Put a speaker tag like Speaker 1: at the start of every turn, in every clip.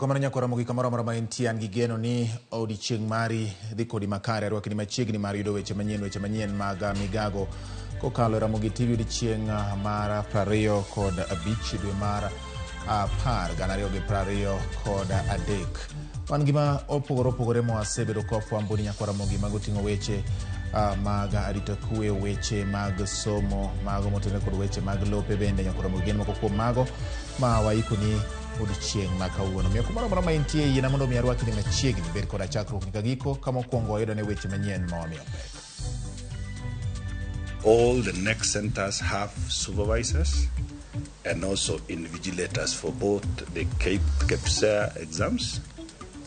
Speaker 1: Kamano nyakwara Ramogi kamoro amora ma intie an gi geno ni odiechieng' mari dhi kodi makare. Arwakni machiegni mar yudo weche manyien weche manyien mag migago kokalo e Ramogi TV odiechieng' mar 25 dwe mar 10 2023. Wan gima opogore opogore mwasebedo ka wafwambo ni nyakwara Ramogi mago ting'o weche mag arita kwe, weche mag somo, mago motenore kod weche mag lope bende nyakwara Ramogi gin moko kuom mago ma waikoni odiechieng' ma kawuono. Omiyo kumoro amora ma intie, yiena mondo mi arwakni machiegni. Bed koda chakruok nyaka giko, kama okwongo wayudo ne weche manyien ma wamiyo pek.
Speaker 2: All the KNEC centers have supervisors and also invigilators for both the KPSEA exams,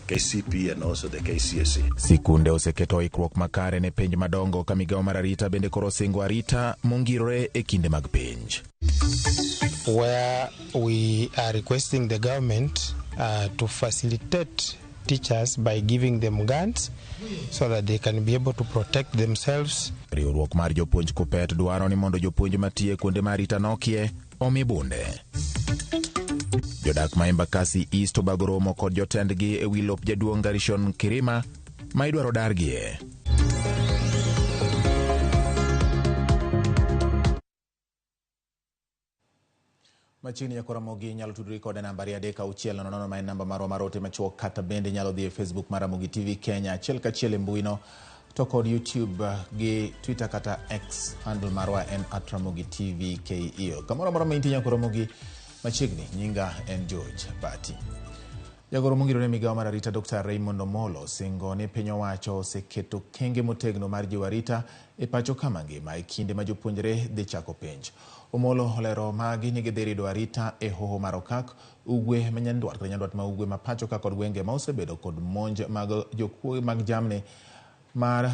Speaker 2: KCP and also the KCSE.
Speaker 1: Sikunde oseketo ikruok makare ne penj madongo ka migawo mar arita bende koro osingo arita mongirore e kinde mag penj.
Speaker 3: Where we are requesting the government to facilitate teachers by giving them guns so that they can be able to protect themselves.
Speaker 1: Riwruok mar jopuonj Kuppet dwaro ni mondo jopuonj matiye kuonde ma arita nokie omi bunde. Jodak ma Embakasi East obago romo kod jotendgi e wi lop jaduong' Garrison Kirima ma idwaro dargie. Machiegni nyako Ramogi inyalo tudori kode namba 3 6 0 0 ma en namba marwa mar ote machuok kata bende inyalo dhi e Facebook mar Ramogi TV Kenya achiel kachiel e mbui no to kod YouTube gi Twitter kata X handle marwa en at Ramogi TV KE. Kamoro amora ma intie nyako Ramogi machiegni nyinga en George Bati. Jagoro mongirore migawo mar arita Dr. Raymond Omolo singo ni piny owacho oseketo kenge motegno mar jiwo arita e pacho kama ngima e kinde ma jopuonjre dhi chako penj. Omolo olero magi ni gidhi rido arita e hoho mar Okak, Ugwe ma Nyandwat kata Nyandwat ma Ugwe ma pacho ka kod gwenge ma osebedo kod monj mag jokuoge mag jamni mar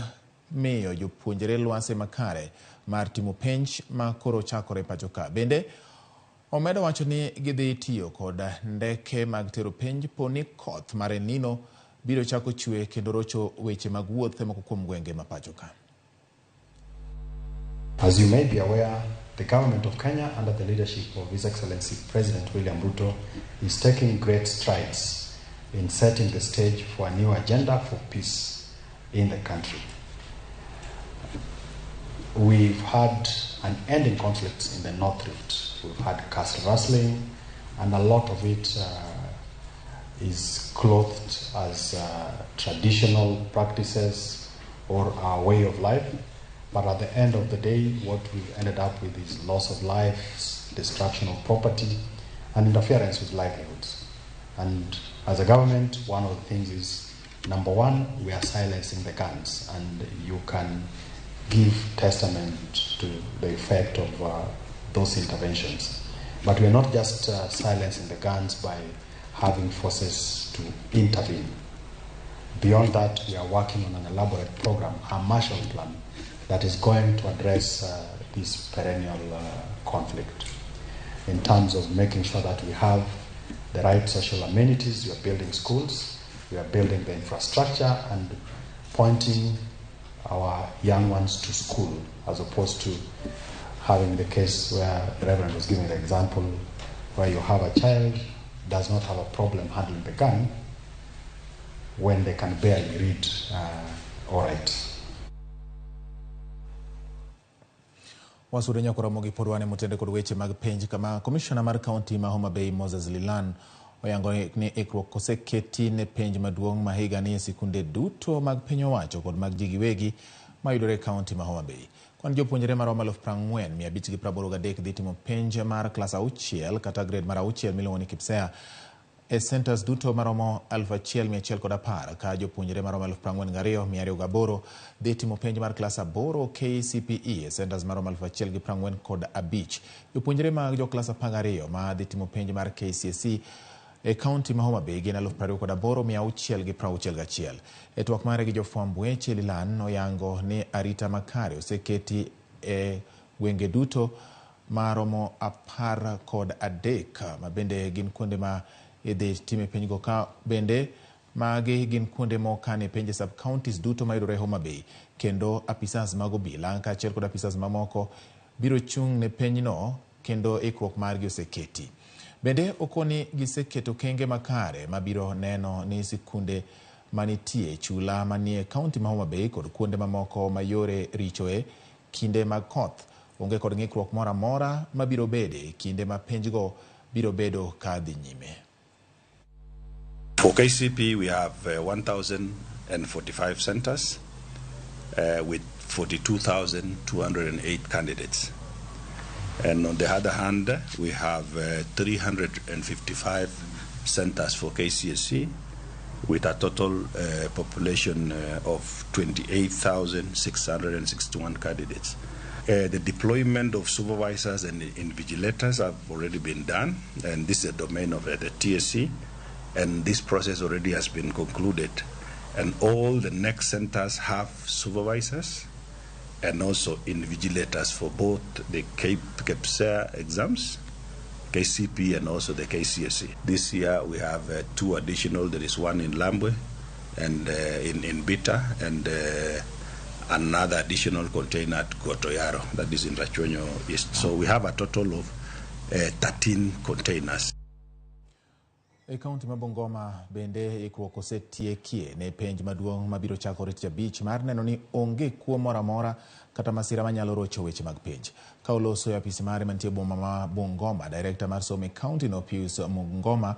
Speaker 1: miyo jopuonjre lwasi makare mar timo penj ma koro chakore pacho ka. Bende omedo wacho ni gidhi tiyo kod ndeke mag tero penj po ni koth mar El Nino biro chako chwe kendo rocho weche mag wuoth e moko kuom gwenge ma pacho ka.
Speaker 4: As you may be aware, the government of Kenya, under the leadership of His Excellency President William Ruto, is taking great strides in setting the stage for a new agenda for peace in the country. We've had unending conflicts in the North Rift. We've had cattle rustling, and a lot of it is clothed as traditional practices or our way of life. But at the end of the day, what we've ended up with is loss of lives, destruction of property, and interference with livelihoods. And as a government, one of the things is, number one, we are silencing the guns, and you can give testament to the effect of those interventions. But we are not just silencing the guns by having forces to intervene. Beyond that, we are working on an elaborate program, a Marshall Plan, that is going to address this perennial conflict in terms of making sure that we have the right social amenities. We are building schools, we are building the infrastructure, and pointing our young ones to school, as opposed to having the case where the Reverend was giving the example where you have a child does not have a problem handling the gun when they can barely read or write.
Speaker 1: Wasudo nyako Ramogi pod wane motende kod weche mag penj kama komishona mar kaunti ma Homa Bay Moses Lilan oyango ni ikruok oseketi ne penj maduong' ma higani e sikunde duto mag piny owacho kod mag ji giwegi mayudore e kaunti ma Homa Bay. Kwan jopuonjre maromo 40,583 dhi timo penj mar klas 6 kata grade mar 6 miluongo ni KPSEA e centers duto maromo 1,110 ka jopuonjre maromo 42,208 dhi timo penj mar klas 8 KCPE e centers maromo 1,045. Jopuonjre mag joklas 12 ma dhi timo penj mar KCSE e kaunti ma Homa Bay gin 28,661. E twak mare gi jofwamb weche, Lilan oyango ni arita makare oseketi e gwenge duto maromo 13 ma bende gin kuonde ma idhi time penjgo ka bende magi gin kuonde mokane penj e sub counties duto mayudore Homa Bay kendo apisas mag obila kaachiel kod apisas mamoko biro chung' ne penjno kendo ikruok margi oseketi. Bende okoni giseketo kenge makare mabiro neno ni sikunde manitie chula manie kaunti ma Homa Bay kod kuonde mamoko ma yore richoe kinde mag koth onge kod ng'ikruok moro amora mabiro bede kinde ma penjgo biro bedo ka dhi nyime.
Speaker 2: For KCP, we have 1,045 centers with 42,208 candidates. And on the other hand, we have 355 centers for KCSE with a total population of 28,661 candidates. The deployment of supervisors and invigilators have already been done, and this is a domain of the TSC, and this process already has been concluded. And all the next centers have supervisors and also invigilators for both the KPSEA exams, KCP, and also the KCSE. This year we have two additional. There is one in Lambwe and in Bita, and another additional container at Gotoyaro, that is in Rachuonyo East. So we have a total of 13 containers.
Speaker 1: E kaunti ma Bungoma bende ikruok osetiekie ne penj maduong' mabiro chakore tich abich mar neno ni onge kuo moro amora kata masira manyalo rocho weche mag penj. Ka oloso e apisi mare mantie boma ma Bungoma, direkta mar somo e kaunti no Pius Mungoma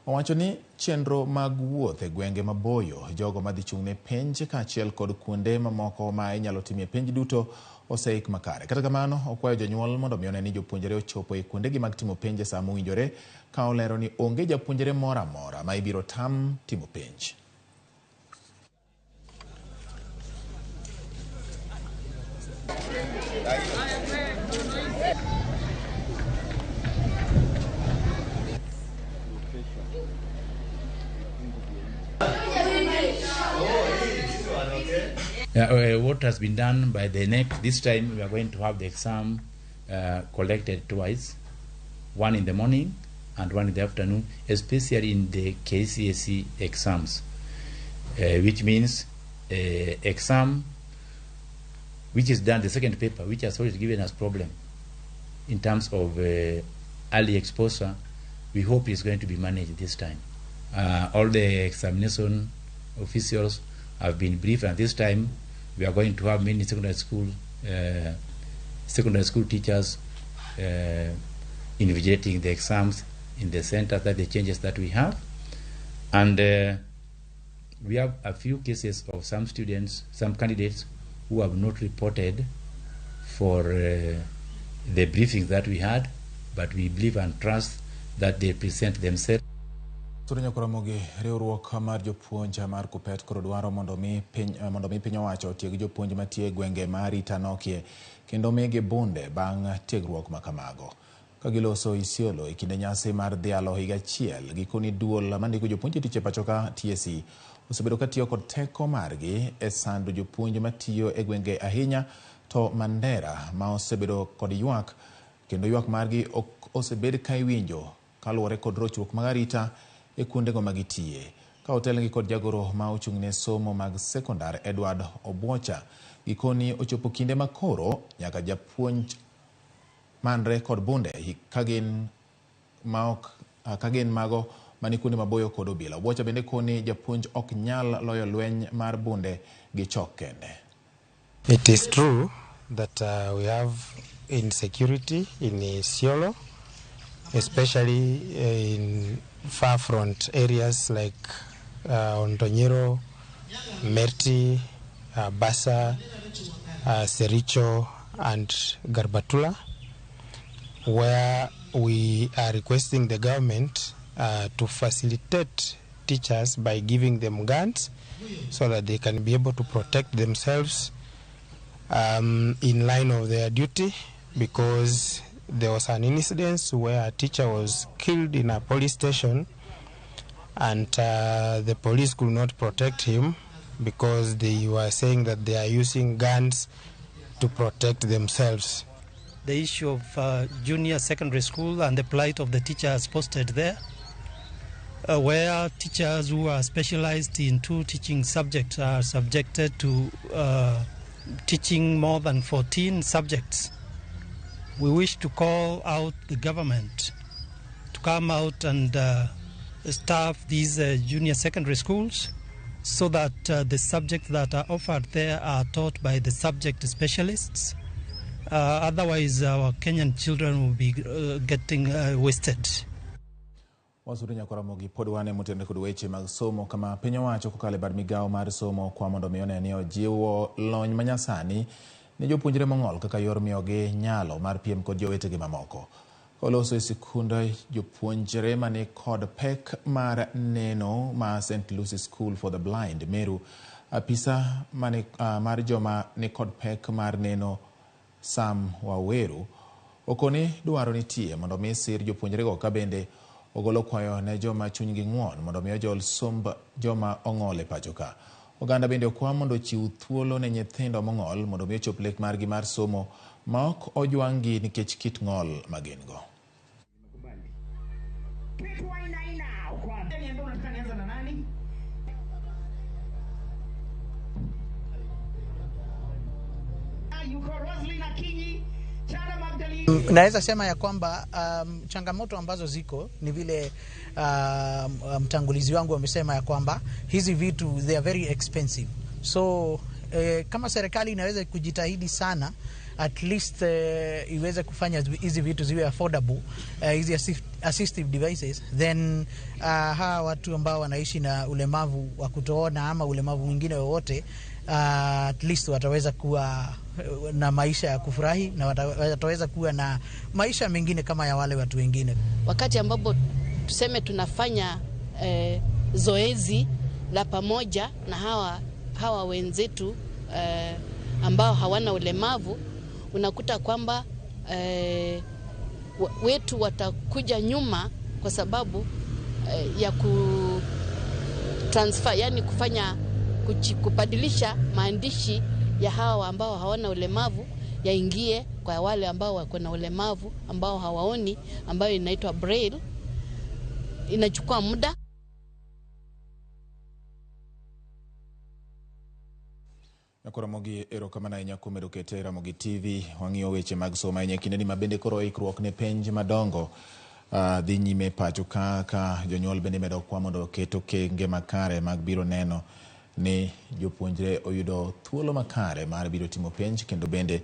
Speaker 1: owacho ni chenro mag wuoth e gwenge maboyo, jogo madhi chung' ne penj kaachiel kod kuonde mamoko ma inyalo timie penj duto oseik makare. Kata kamano, okwayo jonyuol mondo mi one ni jopuonjre ochopo e kuondegi mag timo penj e saa mowinjore, ka olero ni onge japuonjre moro amora ma ibiro tam timo penj.
Speaker 5: What has been done by the NEC, this time we are going to have the exam collected twice, one in the morning and one in the afternoon, especially in the KCSE exams, which means exam which is done, the second paper, which has always given us problem in terms of early exposure, we hope is going to be managed this time. All the examination officials have been briefed, and this time we are going to have many secondary school teachers invigilating the exams in the center, that the changes that we have. And we have a few cases of some students, some candidates who have not reported for the briefings that we had, but we believe and trust that they present themselves.
Speaker 1: Ramogi riwruok mar jopuonj mar Kupet koro dwaro mondo mi piny owacho otieg jopuonj matie gwenge ma arita nokie kendo migi bunde bang' tiegruok makamago. Ka giloso Isiolo e kinde nyasi mar dhialo higa achiel, gikoni duol mandiko jopuonj e tich e pachoka TSC osebedo katiyo kod teko margi e sando jopuonj matiyo e gwenge ahinya to Mandera ma osebedo kod ywak kendo ywak margi ok osebed ka iwinjo kaluwore kod rochruok mag arita e kuondego magitiye. Ka otelnegi kod jagoro ma ochung' ne somo mag sekondar Edward Obwocha, gikoni ochopo kinde makoro nyaka japuonj manre kod bunde ka gin mago mani kuonde maboyo kod obila. Obwocha bende koni japuonj ok nyal loyo lweny mar bunde gi chok kende.
Speaker 3: It is true that we have insecurity in Isiolo, especially in far front areas like Ondonyero, Merti, Basa, Sericho and Garbatula, where we are requesting the government to facilitate teachers by giving them guns so that they can be able to protect themselves in line of their duty, because there was an incident where a teacher was killed in a police station and the police could not protect him because they were saying that they are using guns to protect themselves.
Speaker 6: The issue of junior secondary school and the plight of the teachers posted there, where teachers who are specialized in two teaching subjects are subjected to teaching more than 14 subjects. We wish to call out the government to come out and staff these junior secondary schools so that the subjects that are offered there are taught by the subject specialists. Otherwise, our Kenyan children will be getting wasted.
Speaker 1: Wasudo nyako Ramogi pod wane motenore kod weche mag somo kama piny owacho kokalo e bad migawo mar somo kwa mondo mi one ni ojiwo lony manyasani ne jopuonjre mong'ol kaka yor miyogi nyalo mar piem kod jowetegi mamoko. Koloso e sikunde jopuonjre mani kod pek mar neno ma St. Lucy School for the Blind Meru, apisa mani, mar joma ni kod pek mar neno Sam Waweru okoni dwaro nitie mondo mi sir jopuonjrego ka bende ogolo kwayo ne joma chunygi ng'won mondo mi ojol somb joma ong'ol e pacho ka. Oganda bende okwa mondo ochiw thuolo ne nyithindo mong'ol mondo mi ochop lek margi mar somo ma ok ojwang'gi nikech kit ng'ol ma gin go.
Speaker 7: Naweza sema ya kwamba changamoto ambazo ziko ni vile mtangulizi wangu amesema ya kwamba hizi vitu they are very expensive. So kama serikali inaweza kujitahidi sana at least iweze kufanya hizi vitu ziwe affordable, hizi assistive devices, then hawa watu ambao wanaishi na ulemavu wa kutoona ama ulemavu mwingine wowote, at least wataweza kuwa na maisha ya kufurahi na wataweza kuwa na maisha mengine kama ya wale watu wengine.
Speaker 8: Wakati ambapo tuseme tunafanya zoezi la pamoja na hawa wenzetu ambao hawana ulemavu, unakuta kwamba wetu watakuja nyuma kwa sababu ya ku transfer, yani kufanya kubadilisha maandishi ya hawa ambao hawana ulemavu yaingie kwa wale ambao wako na ulemavu ambao hawaoni, ambayo inaitwa braille. Inachukua muda.
Speaker 1: Ramogi erokamano ahinya kuom medo kete Ramogi TV. Wang'iyo weche mag somo ahinya e kindeni ma bende koro ikruok ne penj madongo dhi nyime pacho ka ka jonyuol bende imedo kwa mondo oket okenge makare mag biro neno ni jopuonjre oyudo thuolo makare mar biro timo penj, kendo bende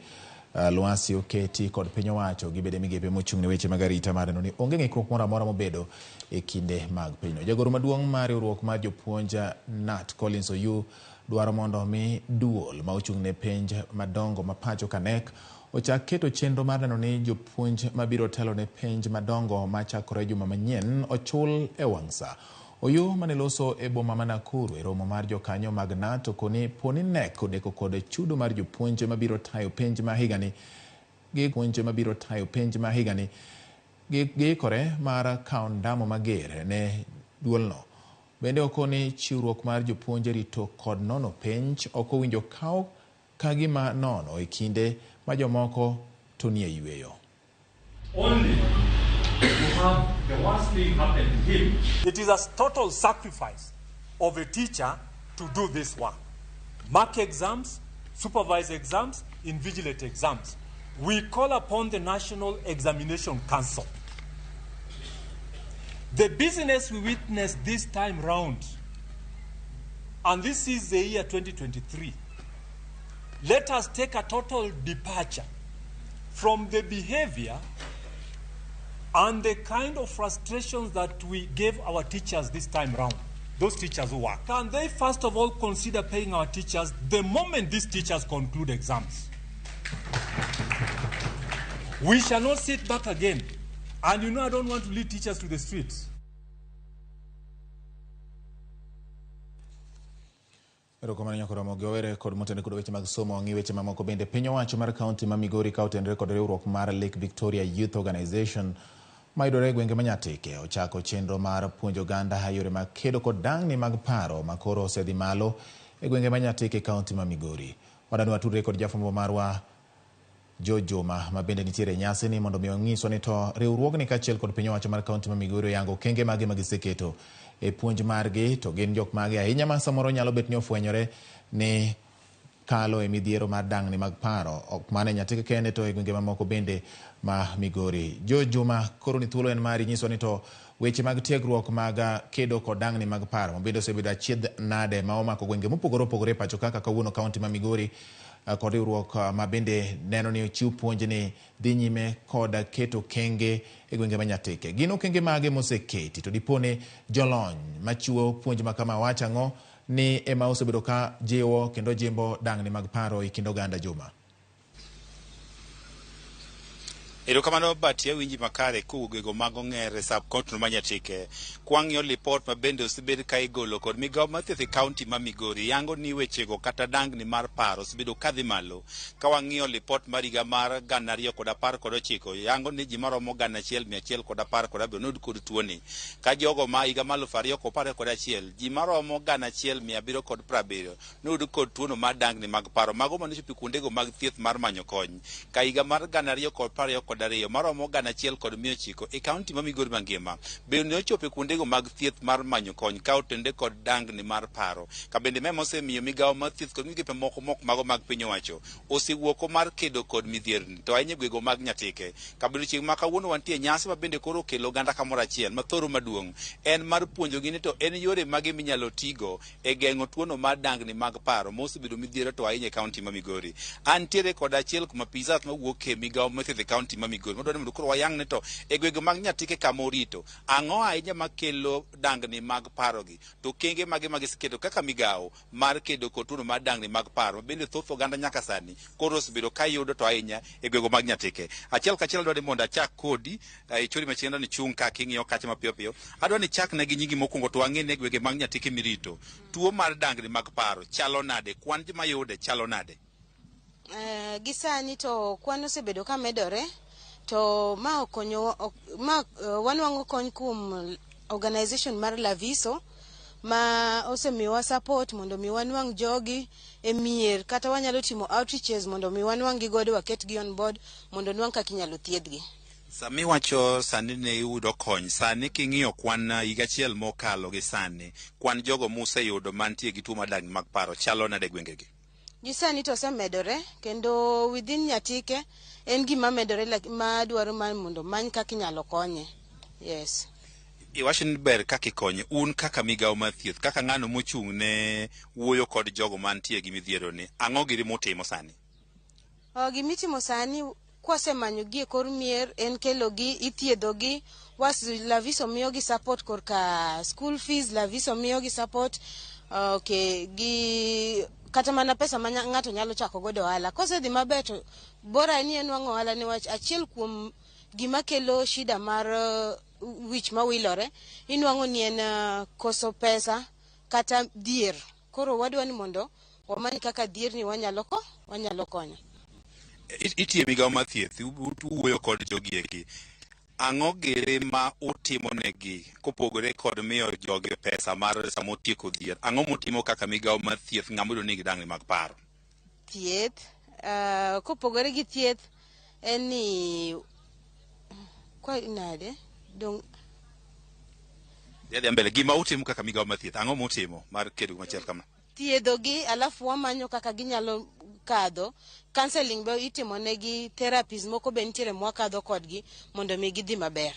Speaker 1: lwasi oketi kod piny owacho gi bede migepe mochung' ne weche mag arita mar neno ni onge ng'ikruok moro amora mobedo e kinde mag pinyno. Jagoro maduong' mar riwruok mar jopuonj Nat Collins Oyu dwaro mondo mi duol ma ochung' ne penj madongo ma pacho ka KNEC ochak keto chenro mar neno ni jopuonj mabiro telo ne penj madongo machakore juma manyien ochul e wang' sa. Oyu mane loso e boma ma Nakuru e romo mar jokanyo mag KNUT okoni poni KNEC odeko kod chudo mar jopuonj mabiro tayo penj ma higani gi puonj mabiro tayo penj ma higani giikore mar kawo ndamo mager ne duolno. Bende okoni chiwruok mar jopuonj e rito kod nono penj ok owinjo kaw ka gima nono e kinde ma jomoko to nie yweyo.
Speaker 9: Only to have the worst thing happen to him.
Speaker 10: It is a total sacrifice of a teacher to do this work. Mark exams, supervise exams, invigilate exams. We call upon the National Examination Council. The business we witnessed this time round, and this is the year 2023, let us take a total departure from the behavior and the kind of frustrations that we gave our teachers this time round, those teachers who work. Can they first of all consider paying our teachers the moment these teachers conclude exams? We shall not sit back again. And you know, I don't want to lead teachers to the streets.
Speaker 1: Erokamano nyako Ramogi Owere kod motene kod weche mag somo. Wang'i weche mamoko bende. Piny owacho mar kaunti ma Migori ka otenore kod riwruok mar Lake Victoria Youth Organization mayudore e gwenge ma Nyatike ochako chenro mar puonjo oganda yore mag kedo kod dang'ni mag paro ma koro osedhi malo e gwenge ma Nyatike e kaunti ma Migori. Wadani watudre kod jafwambo marwa Jo Juma ma bende nitiere e nyasi ni mondo mi onyiswa ni to riwruogni kaachiel kod piny owacho mar kaunti ma Migori oyango okenge mage ma giseketo e puonj margi, to gin jok mage ahinya ma samoro nyalo bet ni ofwenyore ni kalo e midhiero mar dang'ni mag paro, ok mana e Nyatike kende to e gwenge mamoko bende ma Migori. George Juma, koro ni thuolo en mari, nyiso ni to weche mag tiegruok mag kedo kod dang'ni mag paro mabende osebedo achiedh nade ma omako gwenge mopogore opogore e pacho kaka kawuono kaunti ma Migori kod riwruok ma bende neno ni ochiw puonj ni dhi nyime kod keto okenge e gwenge ma Nyatike. Gin okenge mage moseketi to dipo ni jolony machiwo puonj ma kama wacho ang'o ni ema osebedo ka jiwo kendo jimbo dang'ni mag paro e kind oganda Juma?
Speaker 11: Erokamano Bati, awinji makare kowuok e mag Ong'er e sub county ma Nyatike. Kwang'iyo lipot ma bende osebed ka igolo kod migawo mar thieth e kaunti ma Migori yango ni wechego kata dangni mar paro osebedo kadhi malo. Ka wang'iyo lipot mar higa mar 2019 yango ni ji maromo 1117 noyud kod tuoni. Ka jogo ma higa mar 2021 ji maromo 1770 noyud kod tuono mar dangni mag paro mago manochopo kuondego mag thieth mar manyo kony. Ka higa mar 2022 maromo 1900 e kaunti ma Migori mangima bende ochopo kuondego mag thieth mar manyo kony ka otende kod dangni mar paro. Ka bende mema osemiyo migawo mar thieth kod migepe moko mok mago mag piny owacho osewuok mar kedo kod midhierni to ahinya gwego mag Nyatike. Ka bende chieng' ma kawuono wantie nyasi ma bende koro okelo oganda kamoro achiel ma thoro maduong' en mar puonjogi ni to en yore mage minyalo tigo e geng'o tuono mar dangni mag paro mosebedo midhiero to ahinya e kaunti ma Migori. Antiere kod achiel kuom apisas mawuok e migawo mar thieth e kaunti ma Migori madwaro ni mondo koro wayang ni to e gwenge mag Nyatike kama orito ang'o ahinya makelo dangni mag parogi to okenge mage magiseketo kaka migawo mar kedo kod tuono mar dangni mag paro bende thoth oganda nyaka sani koro osebedo ka yudo to ahinya e gwenge mag Nyatike. Achiel kachiel adwa ni mondo achak kodi ichori machiegni ni chung' ka king'iyo kacha mapiyo piyo. Adwa ni chak ne gi nyingi mokwongo to wang'e ni gwenge mag Nyatike mirito tuo mar dangni mag paro chalo nade, kwan joma yude chalo nade?
Speaker 12: Gi sani to kwan osebedo ka medore to ma okonyo ma wanwang'o kony kuom organization mar Laviso ma osemiyowa support mondo mi wanwang' jogi e mier kata wanyalo timo outreaches mondo mi wanwang' gi godo waketgi on board mondo nwang' kaka inyalo thiedhgi.
Speaker 11: Sami iwacho sani ne iyudo kony, sani king'iyo kwan higa achiel mokalo gi sani, kwan jogo museyudo mantie gi tuo mar dangni mag paro chalo nade e gwengegi?
Speaker 12: Gi sani to osemedore kendo within Nyatike en gima medore ma dwaro mar mondo many kaka inyalo konye. Yes.
Speaker 11: Iwacho ni ber kaka ikonye, un kaka migawo mar thieth, kaka ng'ano mochung' ne wuoyo kod jogo mantie gi midhiero ni, ang'o giri mutimo sani?
Speaker 12: Gimitimo sani kwasemanyo gi e kor mier en kelo gi, ithiedho gi, Laviso miyo gi support korka school fees, Laviso miyo gi support okay, gi kata mana pesa ma ng'ato nyalo chako godo ohala. Kosedhi maber to bora ni en nwang'o ohala niwach achiel kuom gima kelo shida mar wich mawilore inwang'o ni en koso pesa kata dhier. Koro wadwa ni mondo wamany kaka dhier ni wanyalo konyo.
Speaker 11: Itiyo migawo mar thieth, uwuoyo kod jogi eki. Ang'o giri ma utimo negi kopogore kod miyo jogi pesa mar sama otieko dhier? Ang'o mutimo kaka migawo mar thieth ng'ama oyudo ni nigi dangni mag paro?
Speaker 12: Thieth, kopogore gi thieth en ni kwa nade dong
Speaker 11: Dhi mbele, gima utimo kaka migawo mar thieth, ang'o mutimo mar kedo machiel kama?
Speaker 12: Thiedho gi alafu wamanyo kaka ginyalo kadho. Counseling be itimo negi, therapies moko be nitiere mwakadho kodgi mondo mi gidhi maber.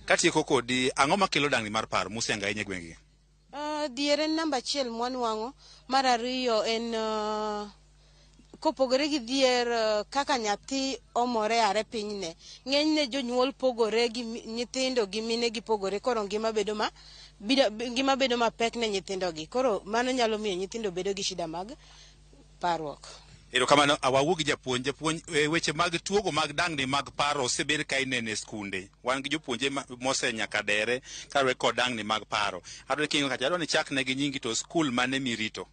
Speaker 11: Katieko kodi, ang'o makelo dangni mar paro musiango ahinya e gwengegi?
Speaker 12: Dhier en namba achiel mwanwang'o. Mar ariyo en kopogore gi dhier kaka nyathi omore are pinyne. Ng'enyne jonyuol pogore gi nyithindo gi mine gi pogore, koro ngima bedo mapek ne nyithindo gi. Koro mano nyalo miyo nyithindo bedo gi shida mag parruok.
Speaker 11: Erokamano, awawuo gi japuonj. Japuonj, weche mag tuogo mag dangni mag paro osebed ka inene e skunde. Wan gi jopuonje mose nyaka dere kaluwore kod dangni mag paro. Adwa king'o kacha, adwa ni chak ne gi nyingi to skul mane mirito?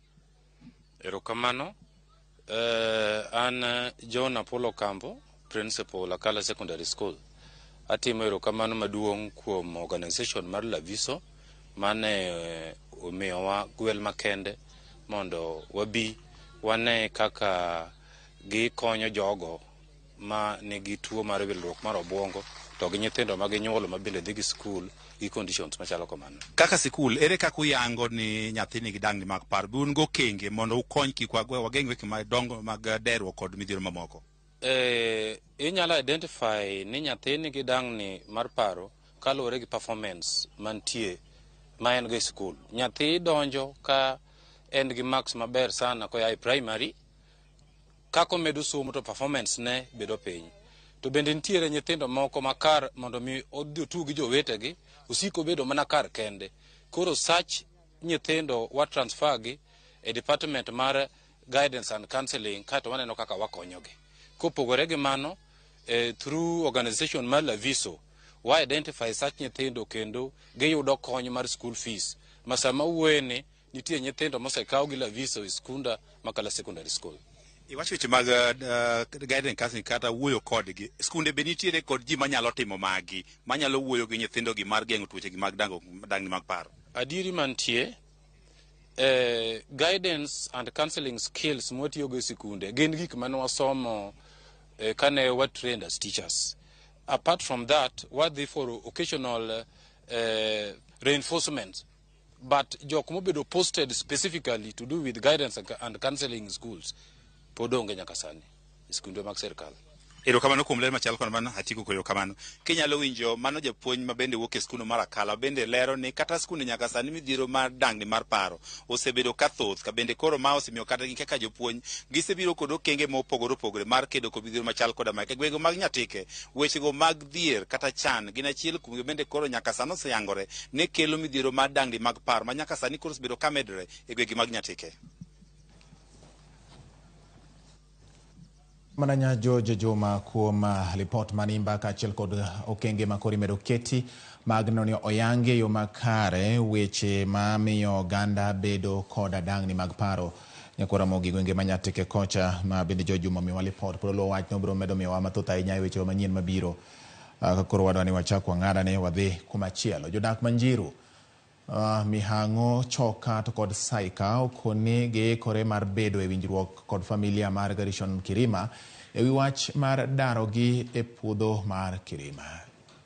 Speaker 13: Erokamano. An John Apollo Kambo, principal Akala Secondary School. Atimo erokamano maduong' kuom organization mar Laviso mane omiyowa gwel makende mondo wabi wane kaka gikonyo jogo ma nigi tuo mar wilruok mar obuongo to gi nyithindo ma ginyuolo ma bende dhi gi skul gi conditions machalo kamano.
Speaker 11: Kaka sikul, ere kaka uyango ni nyathi nigi dangni mag paro? Be un gokenge mondo ukony kik wageng' weche madongo mag derruok kod midhiero mamoko?
Speaker 13: Inyalo identify ni nyathi nigi dangni mar paro kaluwore gi performance mantie ma en go e skul. Nyathi donjo ka en gi marks maber sana koa e primary, kaka omedo somo to performance ne bedo piny. To bende nitiere nyithindo moko ma kar mondo mi odhi otug gi jowetegi, osiko bedo mana kar kende. Koro such nyithindo wa transfer gi e department mar guidance and counseling kaeto waneno kaka wakonyogi. Kopogore gi mano, through organization mar Laviso, wa identify such nyithindo kendo giyudo kony mar school fees. Ma sama wuoye ni nitie nyithindo mosekaw gi Laviso e skunda Makala Secondary School.
Speaker 11: Iwacho weche mag guidance counseling kata wuoyo kodgi. Skunde be nitiere kod ji manyalo timo magi, manyalo wuoyo gi nyithindo gi mar geng'o tuoche gi mag dangni mag paro.
Speaker 13: Adieri mantie, guidance and counseling skills mwatiyogo e sikunde gin gik mane wasomo kane wa trained as teachers. Apart from that, wadhi for occasional reinforcement, but jok mobedo posted specifically to do with guidance and counseling in schools pod onge nyaka sani e skunde mag sirkal.
Speaker 11: Erokamano kuom ler machal kod mano, Atiku koyo kamano. Kinyalo winjo mano japuonj ma bende wuok e skul mar Akala bende lero ni kata skunde nyaka sani midhiero mar dangni mar paro osebedo ka thoth, ka bende koro ma osemiyo kata gin kaka jopuonj gisebiro kod okenge mopogore opogore mar kedo kod midhiero machal koda mae. E gwenge mag Nyatike, wechego mag dhier kata chan gin achiel kuom bende koro nyaka sani oseyangore ne kelo midhiero mar dangni mag paro ma nyaka sani koro osebedo ka medore e gwenge mag Nyatike.
Speaker 1: Mananya George Juma kuom lipot manimba kaachiel kod okenge ma koro imedo keti mag neno ni oyangi e yo makare weche mamiyo oganda bedo koda dangni mag paro. Nyakwar Ramogi gwenge ma Nyatike kocha ma bende George Juma omiyowa lipot pod oluwo wachno biro medo miyowa mathoth ahinya e weche manyien mabiro. Ka koro wadwa ni wachak wang'adane wadhi kumachielo. Jodak ma Njiru Mihang'o, Choka to kod Saika okoni giikore mar bedo e winjruok kod familia mar Gerishon Kirima e wi wach mar darogi e puodho mar Kirima.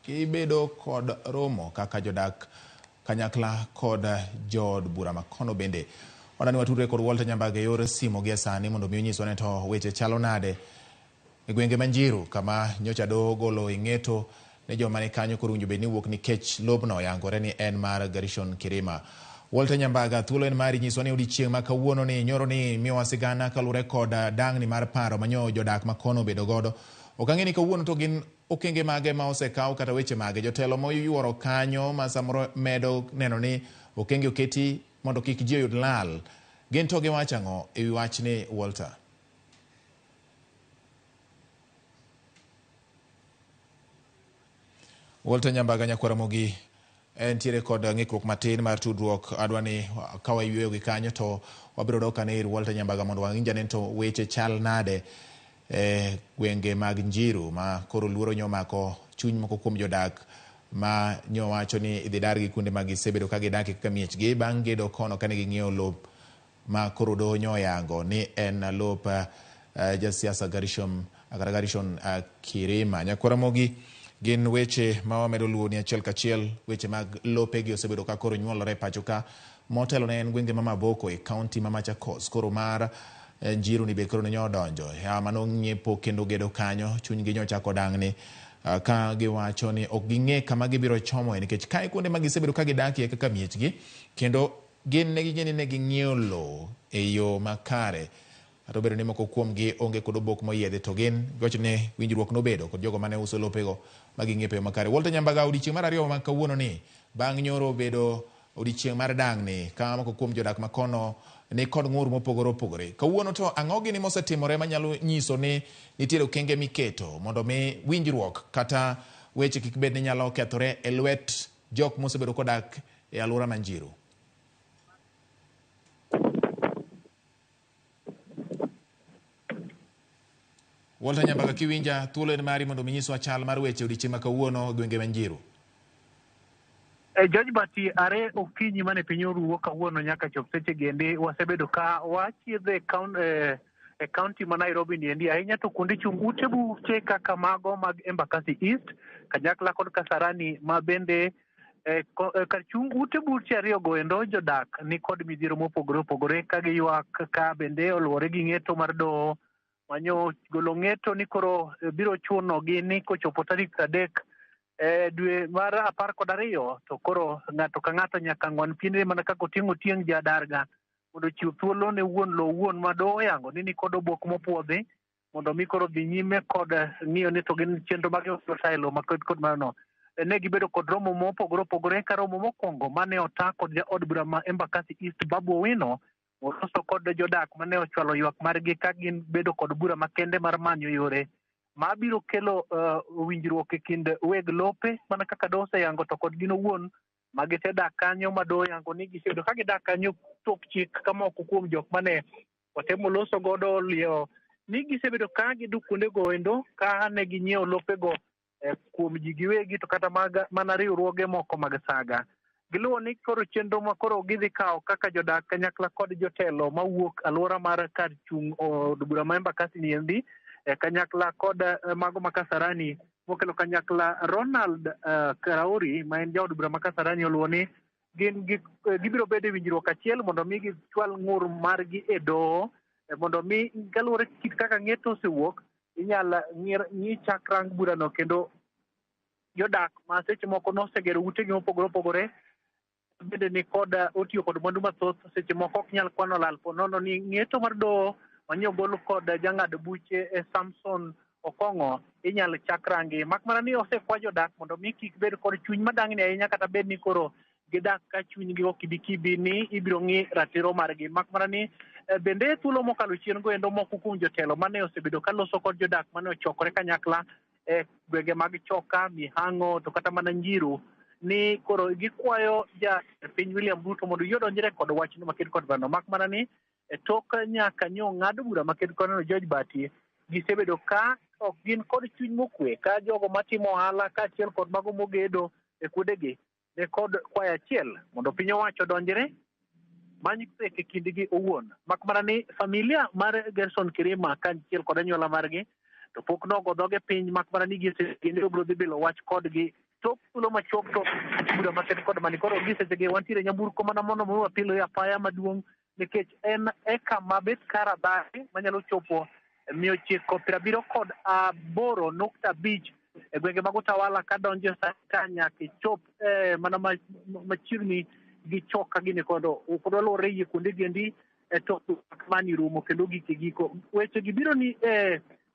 Speaker 1: Gibedo kod romo kaka jodak kanyakla kod jood bura makono bende. Wadani watudre kod Walter Nyambaga e yor simo gi sani mondo mi onyiswa ne to weche chalo nade e gwenge ma Njiru kama nyocha doho golo ing'eto ne joma ni kanyo koro winjo bed ni wuok nikech lobno oyangore ni en mar Gerishon Kirima. Walter Nyambaga, thuolo en mari nyiswa ni odiechieng' ma kawuono ni nyoro ni miyowa sigana kaluwore kod dangni mar paro manyo jodak makono obedo godo. Ok ang'e ni kawuono to gin okenge mage ma osekaw kata weche mage jotelo moyuoro kanyo ma samoro medo neno ni okenge oketi mondo kik ji oyud lal. Gin to giwacho ang'o e wi wachni, Walter? Walter Nyambaga nyakwar Ramogi entiere kod ng'ikruok matin mar tudruok. Adwa ni ka wayueyo gi kanyo to wabiro dok ane ir Walter Nyambaga mondo wang'inj ane to weche chal nade e gwenge mag Njiru ma koro luoro nyo mako chuny moko kuom jodak ma nyo wacho ni idhi dargi kuonde ma gisebedo ka gidakie kaka miechgi bang' gedo kono kane ging'iewo lop ma koro doho nyo oyango ni en lop jasiasa Gerishon Kirima. Nyakwar Ramogi, gin weche ma wamedo luwo ni achiel kachiel weche mag lopegi osebedo ka koro nyuolore e pacho ka. Motelo ne en gwenge ma Maboko e kaunti ma Machakos. Koro mar Njiru ni be koro ne odonjo. Ya mano ng'iepo kendo gedo kanyo, chunygi nyochako dangni ka giwacho ni ok ging'e kama gibiro chomoe nikech kae kuonde ma gisebedo ka gidakie kaka miechgi kendo gin ne ging'e ni ne ging'iewo lowo e yo makare. Kata obedo ni moko kuomgi onge kod obok moyiedhi to gin giwacho ni winjruok nobedo kod jogo mane uso lopego ma ging'iepo e yo makare. Walter Nyambaga, odiechieng' mar ariyo ma kawuono ni bang' nyoro bedo odiechieng' mar dangni ka moko kuom jodak makono ni kod ng'ur mopogore opogore. Kawuono to ang'o gini mosetimore manyalo nyiso ni nitiere okenge miketo mondo mi winjruok kata weche kik bed ni nyalo kethore e lwet jok mosebedo kodak e alwora ma Njiru? Walter Nyambaga, kiwinja, thuolo en mari mondo minyiswa chal mar weche odiechieng' ma kawuono e gwenge ma Njiru.
Speaker 14: George Bati, are okinyi mane piny oruwo kawuono nyaka chop seche gendi wasebedo ka wachiedhe E kaunti ma Nairobi niendi ahinya to kuonde chung' ute buche kaka mago mag Embakasi East kanyakla kod Kasarani ma bende kar chung' ute buche ariyo go endo jodak ni kod midhiero mopogore opogore ka giywak ka bende oluwore gi ng'eto mar doho manyo golo ng'eto ni koro biro chuno gi ni kochopo tarik 30 dwe mar 12 to koro ng'ato ka ng'ato nyaka ng'wan piende mana kaka oting'o tieng' jadarga mondo ochiw thuolo ne wuon lowo wuon ma doho oyango ni nikod obok mopuodhi mondo mi koro dhi nyime kod ng'iyo ni to gin chenro mage mabiro lowo makod kod mano. Ne gibedo kod romo mopogore opogore ka romo mokwongo mane ota kod jaod bura ma Embakasi East Babu Owino oloso kod jodak mane ochwalo ywak margi ka gin bedo kod bura makende mar manyo yore mabiro kelo winjruok e kind weg lope mana kaka doho oseyango to kod gin owuon ma gisedak kanyo ma doho oyango ni giseyudo ka gidak kanyo tok chik ka moko kuom jok mane otemo loso godo liewo ni gisebedo ka giduk kuondego endo ka ne ginyiewo lopego kuom ji giwegi to kata mana riwruoge moko mag saga. Giluwo ni koro chenro ma koro gidhi kawo kaka jodak kanyakla kod jotelo mawuok alwora mar kar chung' od bura ma Embakasi niendi kanyakla kod mago ma Kasarani mokelo kanyakla Ronald Karauri ma en jaod bura ma Kasarani oluwo ni gin gibiro bedo e winjruok achiel mondo mi gichwal ng'ur margi e doho mondo mi kaluwore kit kaka ng'eto osewuok inyal ng'i chak rang burano kendo jodak ma seche moko nosegero utegi mopogore opogore bende ni kod otiyo kod mwandu mathoth seche moko ok nyal kwano lal po nono ni ng'eto mar doho manye ogol kod jang'ad buche Samson Okong'o inyal chak rangi mak mana ni osekwa jodak mondo mi kik bed kod chuny madang'ni ahinya kata bed ni koro gidak ka chunygi okibikibi ni ibiro ng'i ratiro margi mak mana ni bende thuolo mokalo chien go endo moko kuom jotelo mane osebedo ka loso kod jodak mane ochokore kanyakla e gwenge mag Choka, Mihango to kata mana Njiru ni koro gikwayo ja piny William Ruto mondo yodonjre kod wachno maked kod mano mak mana ni tok nyaka nyo ng'ad bura maked kod mano George Bati gisebedo ka ok gin kod chuny mokwe ka jogo matimo ohala kaachiel kod mago mogedo e kuondegi ne kod kwayo achiel mondo piny owacho odonjre many pek e kindgi owuon mak mana ni familia mar Gerson Kirima kaachiel kod anyuola margi to pok nogo dhoge piny mak mana ni gisechegi obiro dhi bilo wach kodgi tok thuolo machuok to bura maked kod mani koro gisechegi wantiere nyamburko mana mondo mi wapilo e apaya maduong' nikech en e kama bet kar adhari manyalo chopo 978.5 e gwenge mag Utawala kadonjo ka nyaka ichop mana machiegni gi Choka gini kodo waluwore yie kuonde gendi to mani rumo kendo gik e giko weche gi biro ni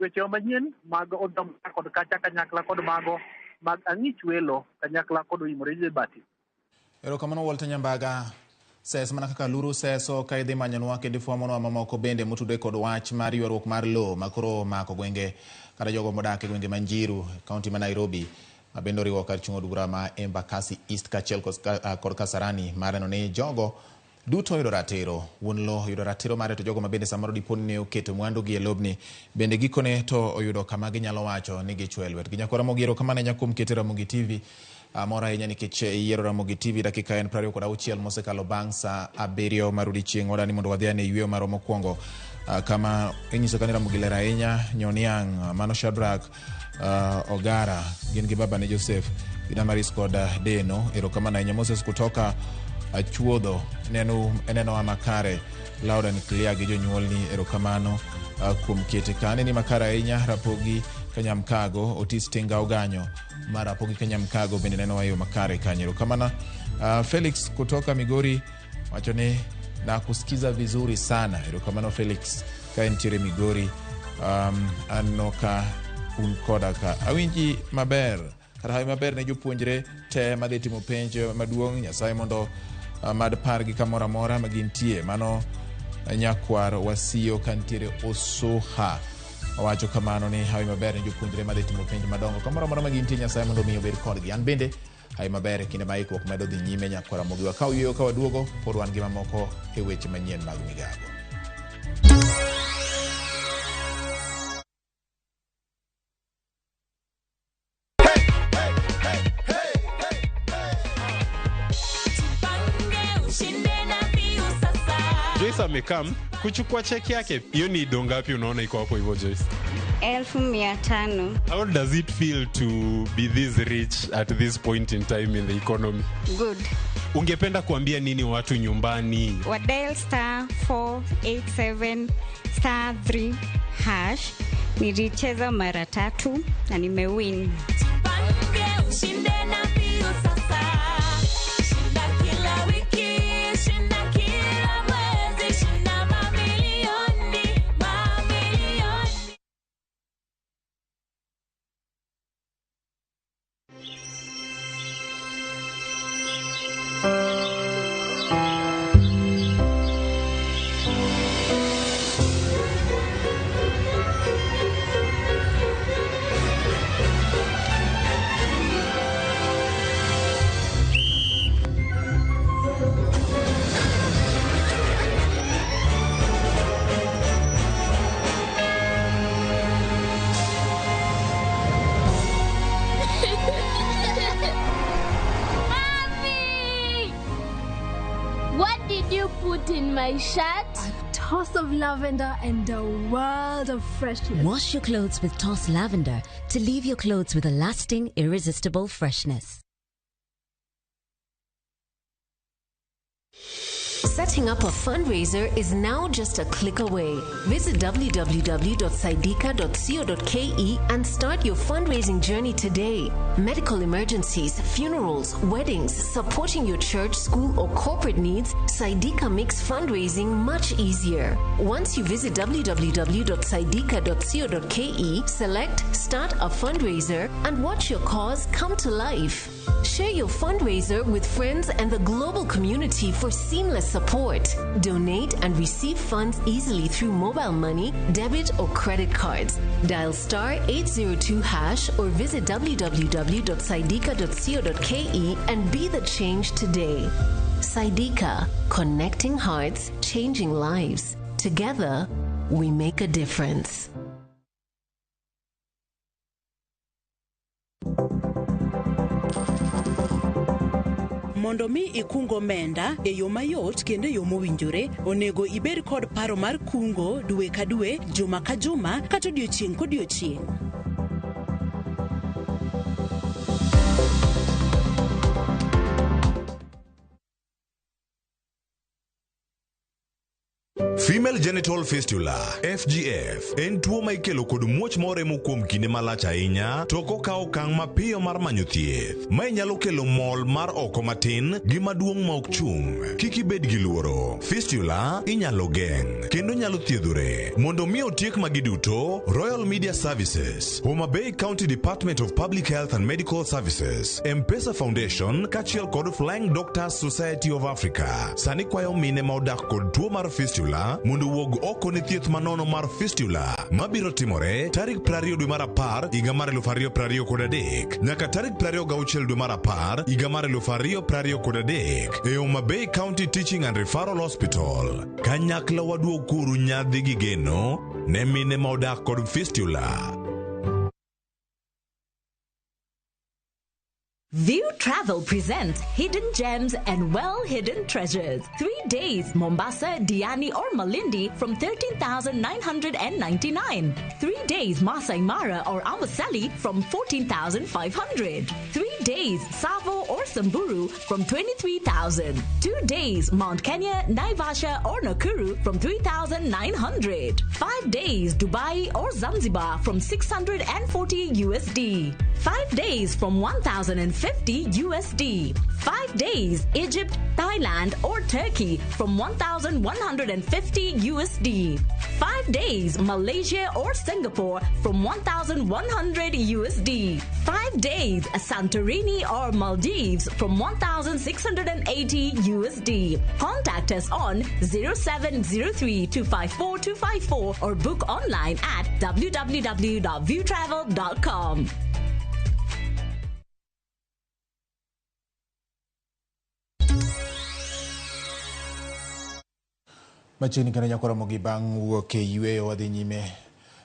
Speaker 14: weche manyien mag odam kod kacha kanyakla kod mago mag ang'ich welo kanyakla kod oimore Bati.
Speaker 1: Erokamano Walter Nyambaga. Ses mana kaka luru seso ka idhi manyonwa kendo ifwamonwa mamoko bende motudore kod wach mar ywaruok mar lowo makoro omako gwenge kata jogo modak e gwenge ma Njiru, kaunti ma Nairobi, ma bende oriwo kar chung' od bura ma Embakasi East kaachiel kod Kasarani mar neno ni jogo duto oyudo ratiro. Wuon lowo oyudo ratiro mare to jogo ma bende samoro dipo ni ne oketo mwandugi e lobni bende gikone to oyudo kama ginyalo wacho ni gichwe lwetgi. Nyakwar Ramogi, erokamano ahinya kuom kete Ramogi TV. Amor ahinya nikech iyiero Ramogi TV dakika en 26 mosekalo bang' saa 7 mar odiechieng'. Wadani mondo wadhi ane yweyo marwa mokwongo kama inyiso ka ni Ramogi ler ahinya. Nyoniang', mano Shadrack Ogara gin gi babane Joseph gi Damaris kod Deno. Erokamano ahinya. Moses kutoka Achuodho nenowa makare. Loud and clear gi jonyuolni, erokamano kuom kete ka. Aneni makare ahinya. Rapogi Kanyamkago, Otis Tinga Oganyo mar Rapogi Kanyamkago bende nenowa e yo makare kanyo. Erokamano. Felix kutoka Migori wacho ni nakusikiza vizuri sana. Erokamano Felix ka entiere Migori. Aneno ka un koda ka. Awinji maber. Kata hawi maber ne jopuonjre te madhi timo penj maduong'. Nyasaye mondo mad pargi kamoro amora ma gintie. Mano nyakwar Wasiyo kantiere Osuha owacho kamano ni hawi maber ne jopuonjre madhi timo penj madongo kamoro amora ma gintie. Nyasaye mondo omi obed kodgi. An bende hawi maber e kinde ma ikruok medo dhi nyime. Nyakwar Ramogi wakaw yweyo ka waduogo pod wan gi mamoko e weche manyien mag migago.
Speaker 15: Joyce Amekam kuchukua cheki yake. Hiyo ni do ngapi unaona iko hapo hivyo, Joyce?
Speaker 16: 500,000.
Speaker 15: How does it feel to be this rich at this point in time in the economy?
Speaker 16: Good.
Speaker 15: Ungependa kuambia nini watu nyumbani?
Speaker 16: Wa dial *487 *3#. Nilicheza mara tatu na nimewin.
Speaker 17: Ushinde na mbio sasa. Shinda kila wiki, shinda kila mwezi, shinda mamilioni, mamilioni.
Speaker 18: Mommy! What did you put in my shirt?
Speaker 19: A toss of lavender and a world of freshness.
Speaker 20: Wash your clothes with Toss Lavender to leave your clothes with a lasting, irresistible freshness.
Speaker 21: Setting up a fundraiser is now just a click away. Visit www.saidika.co.ke and start your fundraising journey today. Medical emergencies, funerals, weddings, supporting your church, school, or corporate needs, Saidika makes fundraising much easier. Once you visit www.saidika.co.ke, select Start a Fundraiser and watch your cause come to life. Share your fundraiser with friends and the global community for seamless support. Donate and receive funds easily through mobile money, debit, or credit cards. Dial *802# or visit www.saidika.co.ke and be the change today. Saidika, connecting hearts, changing lives. Together, we make a difference.
Speaker 22: Mondo mi ikung omenda e yo mayot kendo e yo mowinjore, onego ibed kod paro mar kungo dwe ka dwe, juma ka juma, kata odiochieng' kodiochieng'.
Speaker 23: Female genital fistula (FGF) en tuo ma ikelo kod muoch moremo kuom kinde malach ahinya to ok okaw okang' mapiyo mar manyo thieth. Mae nyalo kelo mol mar oko matin gi maduong' ma ok chung'. Kik ibed gi luoro. Fistula inyalo geng' kendo nyalo thiedhore. Mondo mi otiek magi duto, Royal Media Services, Homa Bay County Department of Public Health and Medical Services, M-Pesa Foundation kaachiel kod Flying Doctors Society of Africa sani kwayo mine ma odak kod tuo mar fistula mondo owuog oko ne thieth manono mar fistula mabiro timore tarik 20 dwe mar 10 higa mar 2023 nyaka tarik 26 dwe mar 10 higa mar 2023 e Homa Bay County Teaching and Referral Hospital. Kanyakla waduog kuru nyadhi gi geno ne mine ma odak kod fistula.
Speaker 24: View Travel presents Hidden Gems and Well Hidden Treasures. 3 days, Mombasa, Diani, or Malindi from 13,999. 3 days, Masai Mara or Amboseli from 14,500. 3 days, Tsavo or Samburu from 23,000. 2 days, Mount Kenya, Naivasha, or Nakuru from 3,900. 5 days, Dubai or Zanzibar from 640 USD. 5 days from 1,050 USD. 5 days, Egypt, Thailand, or Turkey from 1,150 USD. 5 days, Malaysia or Singapore from 1,100 USD. 5 days, Santorini or Maldives from 1,680 USD. Contact us on 0703 254 254 or book online at www.viewtravel.com.
Speaker 1: Machiegni kendo nyaka romo gi bang' wuok e yweyo wadhi nyime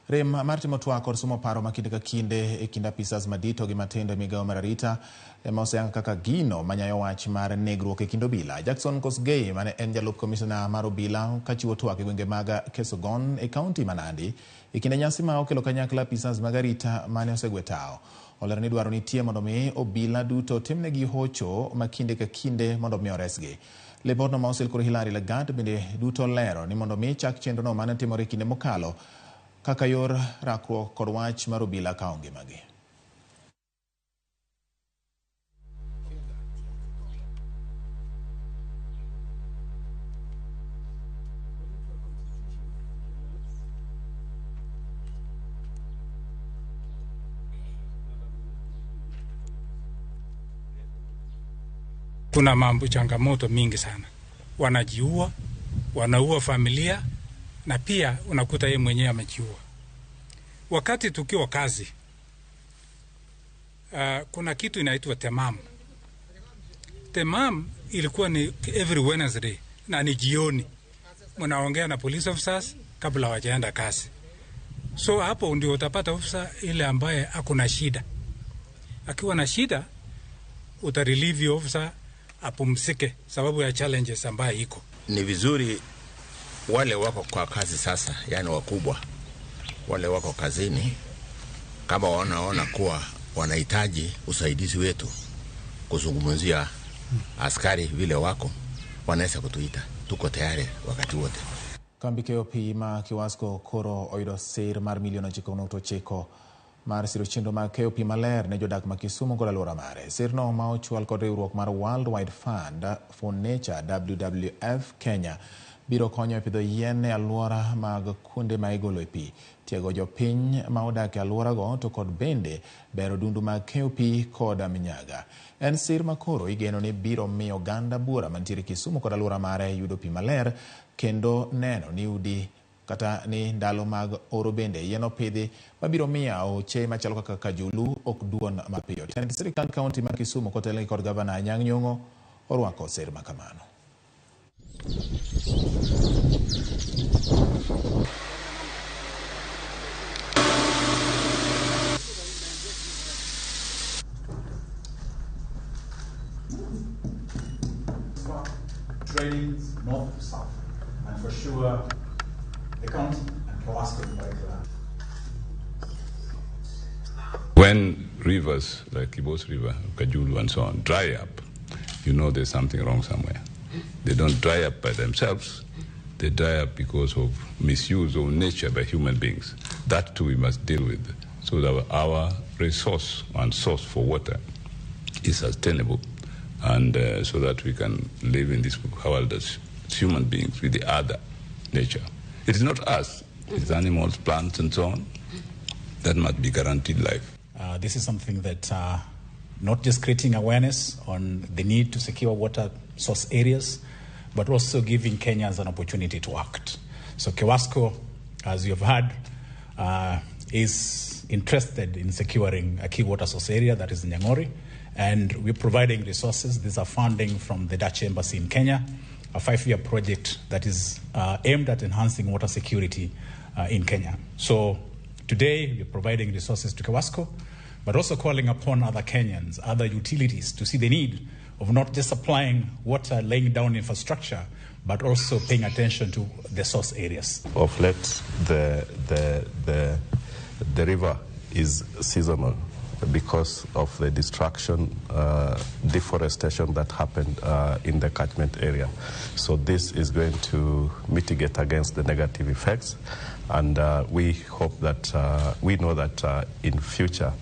Speaker 1: Rem mar timo twak kod sumo paro ma kinde ka kinde e kind apisas madito gi matindo e migawo mar arita ema oseyang kaka gino manyayo wach mar negruok e kind obila. Jackson Kosgei mane en jalup komisona mar obila kachiwo twak e gwenge mag Kesogon e kaunti ma Nandi e kinde nyasi ma okelo kanyakla apisas mag arita mane osegwe tao. Olero ni dwaro nitie mondo mi obila duto timnegi hocho ma kinde ka kinde mondo mi oresgi. Lipotno ma osil kod Hilary Lagat bende duto lero ni mondo mi chak chenrono mane timore e kinde mokalo kaka yor rakruok kod wach mar obila kawo ngimagi.
Speaker 2: Kuna mambo changamoto mingi sana, wanajiua, wanaua familia na pia unakuta yeye mwenyewe amejiua. Wakati tukiwa kazi, kuna kitu inaitwa temam. Temam ilikuwa ni every Wednesday na ni jioni, mnaongea na police officers kabla hawajaenda kazi. So hapo ndio utapata officer ile ambaye ako na shida. Akiwa na shida, utarelieve officer apumzike sababu ya challenges ambayo iko.
Speaker 3: Ni vizuri wale wako kwa kazi sasa, yani wakubwa, wale wako kazini, kama wanaona kuwa wanahitaji usaidizi wetu kuzungumzia askari vile wako, wanaweza kutuita, tuko tayari wakati wote.
Speaker 1: Kambi keyo pi ma Kiwasco koro oyudo sir mar milion 9.9 mar siro chenro mag keyo pi maler ne jodak ma Kisumu kod alwora mare. Sirno ma ochwal kod riwruok mar World Wide Fund for Nature WWF Kenya biro konyo e pidho yien e alwora mag kuonde ma igolo e pi, tiego jopiny ma odak e alworago to kod bende bero dundu mag keyo pi kod minyaga. En sir ma koro igeno ni biro miyo oganda buora mantiere Kisumu kod alwora mare yudo pi maler kendo neno ni udi kata ni ndalo mag oro bende yien opidhi mabiro miyo aoche machalo kaka Kajulu ok duon mapiyo. Tend sirikand kaunti ma Kisumu kotelnegi kod gavana Anyang' Nyong'o orwako sir ma kamano.
Speaker 4: Trainings north to south, and for sure the county and Kawasco in particular.
Speaker 5: When rivers like Kibos River, Kajulu and so on dry up, you know there's something wrong somewhere. They don't dry up by themselves, they dry up because of misuse of nature by human beings. That too we must deal with so that our resource and source for water is sustainable, and so that we can live in this world as human beings with the other nature. It is not us, it's animals, plants and so on that must be guaranteed life.
Speaker 4: This is something that not just creating awareness on the need to secure water source areas, but also giving Kenyans an opportunity to act. So Kewasco, as you have heard, is interested in securing a key water source area, that is Nyang'ori, and we're providing resources. These are funding from the Dutch Embassy in Kenya, a 5-year project that is aimed at enhancing water security in Kenya. So today we're providing resources to Kewasco, but also calling upon other Kenyans, other utilities to see the need of not just supplying water, laying down infrastructure, but also paying attention to the source areas.
Speaker 25: Of late, the river is seasonal because of the destruction, deforestation that happened in the catchment area. So this is going to mitigate against the negative effects, and we hope that we know that in future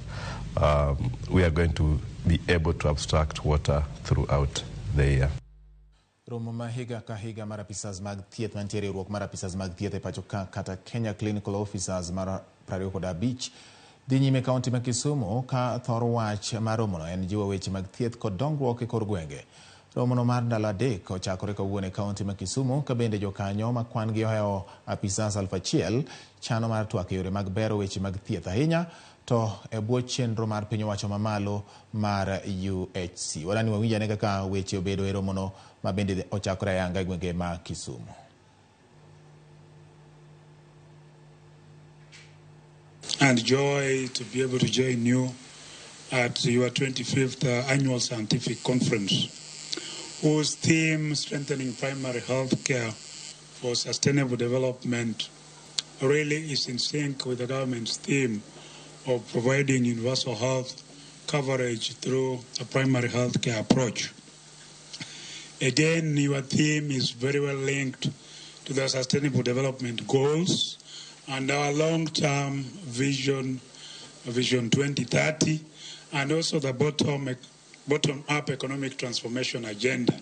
Speaker 25: we are going to be able to abstract water throughout the year.
Speaker 1: Romo ma higa ka higa mar apisas mag thieth mantie e riwruok mar apisas mag thieth e pacho ka kata Kenya Clinical Officers mar 25 dhi nyime kaunti ma Kisumu ka thor wach mar romono en jiwo weche mag thieth kod dongruok e kor gwenge. Romono mar ndalo 3 ochakore kawuono e kaunti ma Kisumu ka bende jokanyo ma kwan gi ohewo apisas 1000 chano mar twak e yore mag bero weche mag thieth ahinya to e bwo chenro mar piny owacho mamalo mar UHC. Wadani wawinjane kaka weche obedo e romono ma bende ochakore ayanga e gwenge ma Kisumu.
Speaker 2: and joy to be able to join you at your 25th annual scientific conference, whose theme, Strengthening Primary Health Care for Sustainable Development, really is in sync with the government's theme of providing universal health coverage through a primary health care approach. Again, your theme is very well linked to the Sustainable Development Goals and our long-term vision, Vision 2030, and also the bottom-up economic transformation agenda,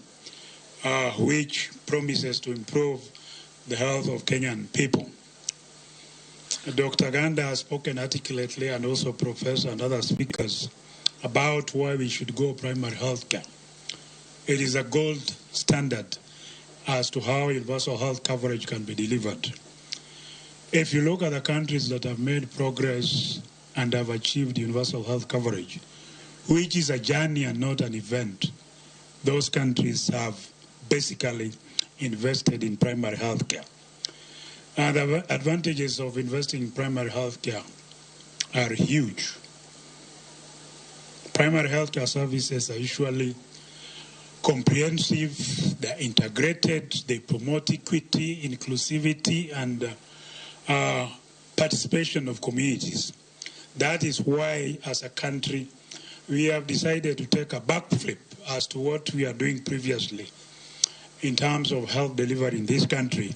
Speaker 2: which promises to improve the health of Kenyan people. Dr. Ganda has spoken articulately, and also Professor and other speakers, about why we should go primary health care. It is a gold standard as to how universal health coverage can be delivered. If you look at the countries that have made progress and have achieved universal health coverage, which is a journey and not an event, those countries have basically invested in primary health care. And the advantages of investing in primary health care are huge. Primary health care services are usually comprehensive, they're integrated, they promote equity, inclusivity, and participation of communities. That is why, as a country, we have decided to take a backflip as to what we are doing previously in terms of health delivery in this country,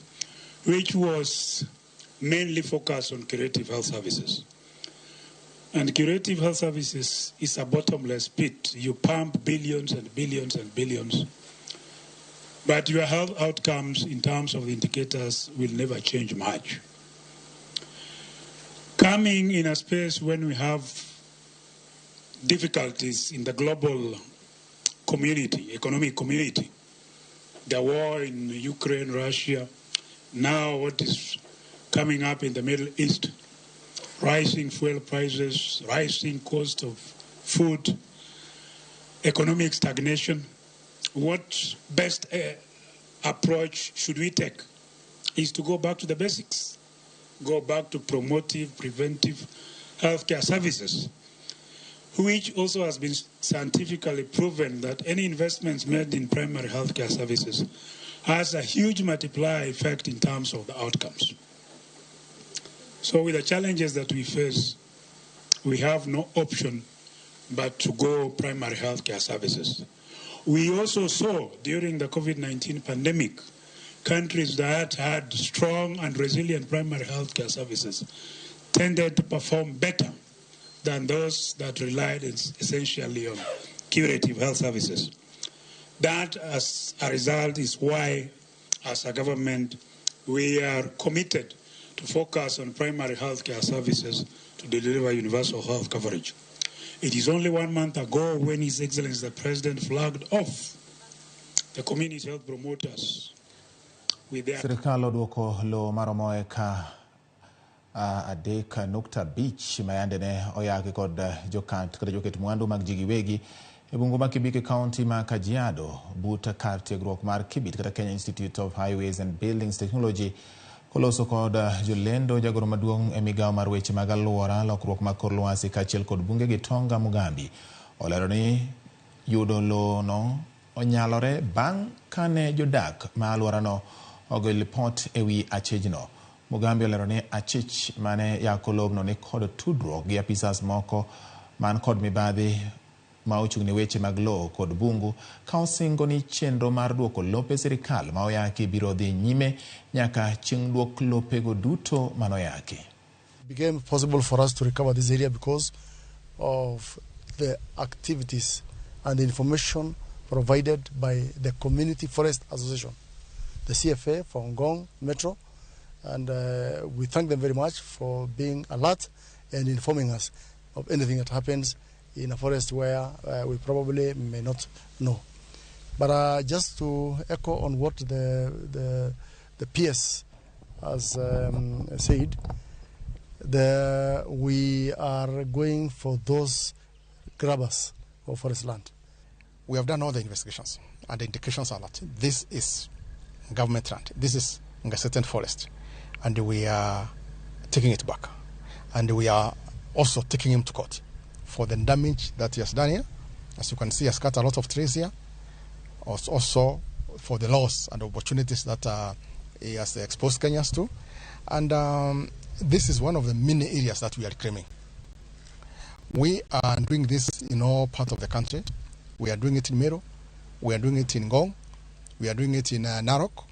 Speaker 2: which was mainly focused on curative health services. And curative health services is a bottomless pit. You pump billions and billions and billions, but your health outcomes in terms of indicators will never change much. Coming in a space when we have difficulties in the global community, economic community, the war in Ukraine, Russia, now what is coming up in the Middle East, rising fuel prices, rising cost of food, economic stagnation. What best approach should we take is to go back to the basics, go back to promotive, preventive healthcare services, which also has been scientifically proven that any investments made in primary healthcare services has a huge multiplier effect in terms of the outcomes. So with the challenges that we face, we have no option but to go primary healthcare services. We also saw during the COVID-19 pandemic, countries that had strong and resilient primary healthcare services tended to perform better than those that relied essentially on curative health services. That, as a result, is why, as a government, we are committed to focus on primary healthcare services to deliver universal health coverage. It is only 1 month ago when His Excellency the President flagged off the community health promoters with their...
Speaker 1: Sirikal oduoko lowo maromo eka 3.5 mayande ne oyaki kod jokat kata joket mwandu mag ji giwegi e bungu ma Kibik e kaunti ma Kajiado but kar tiegruok mar Kibit kata Kenya Institute of Highways and Buildings Technology koloso kod jolendo jagoro maduong' e migawo mar weche mag alwora, lokruok mag kor lwasi kaachiel kod bunge gi Tonga Mugambi olero ni yudo lowono onyalore bang' kane jodak ma alworano ogoyo lipot ewi achijno. Mugambi olero ni achich mane yako lobno ni kod tudruok gi apisas moko man kod mibadhi ma ochung' ne weche mag lowo kod bungu ka osingo ni chenro mar duoko lope sirikal ma oyaki biro dhi nyime nyaka chieng' duok lopego duto manoyaki.
Speaker 6: It became possible for us to recover this area because of the activities and the information provided by the Community Forest Association, the CFA for Ngong Metro, and we thank them very much for being alert and informing us of anything that happens in a forest where we probably may not know. But just to echo on what the PS has said, we are going for those grabbers of forest land.
Speaker 7: We have done all the investigations, and the indications are that this is government land, this is gazetted forest, and we are taking it back. And we are also taking him to court for the damage that he has done here. As you can see, he has cut a lot of trees here. Also for the loss and opportunities that he has exposed Kenyans to. And this is one of the many areas that we are claiming. We are doing this in all parts of the country. We are doing it in Meru, we are doing it in Ngong, we are doing it in Narok,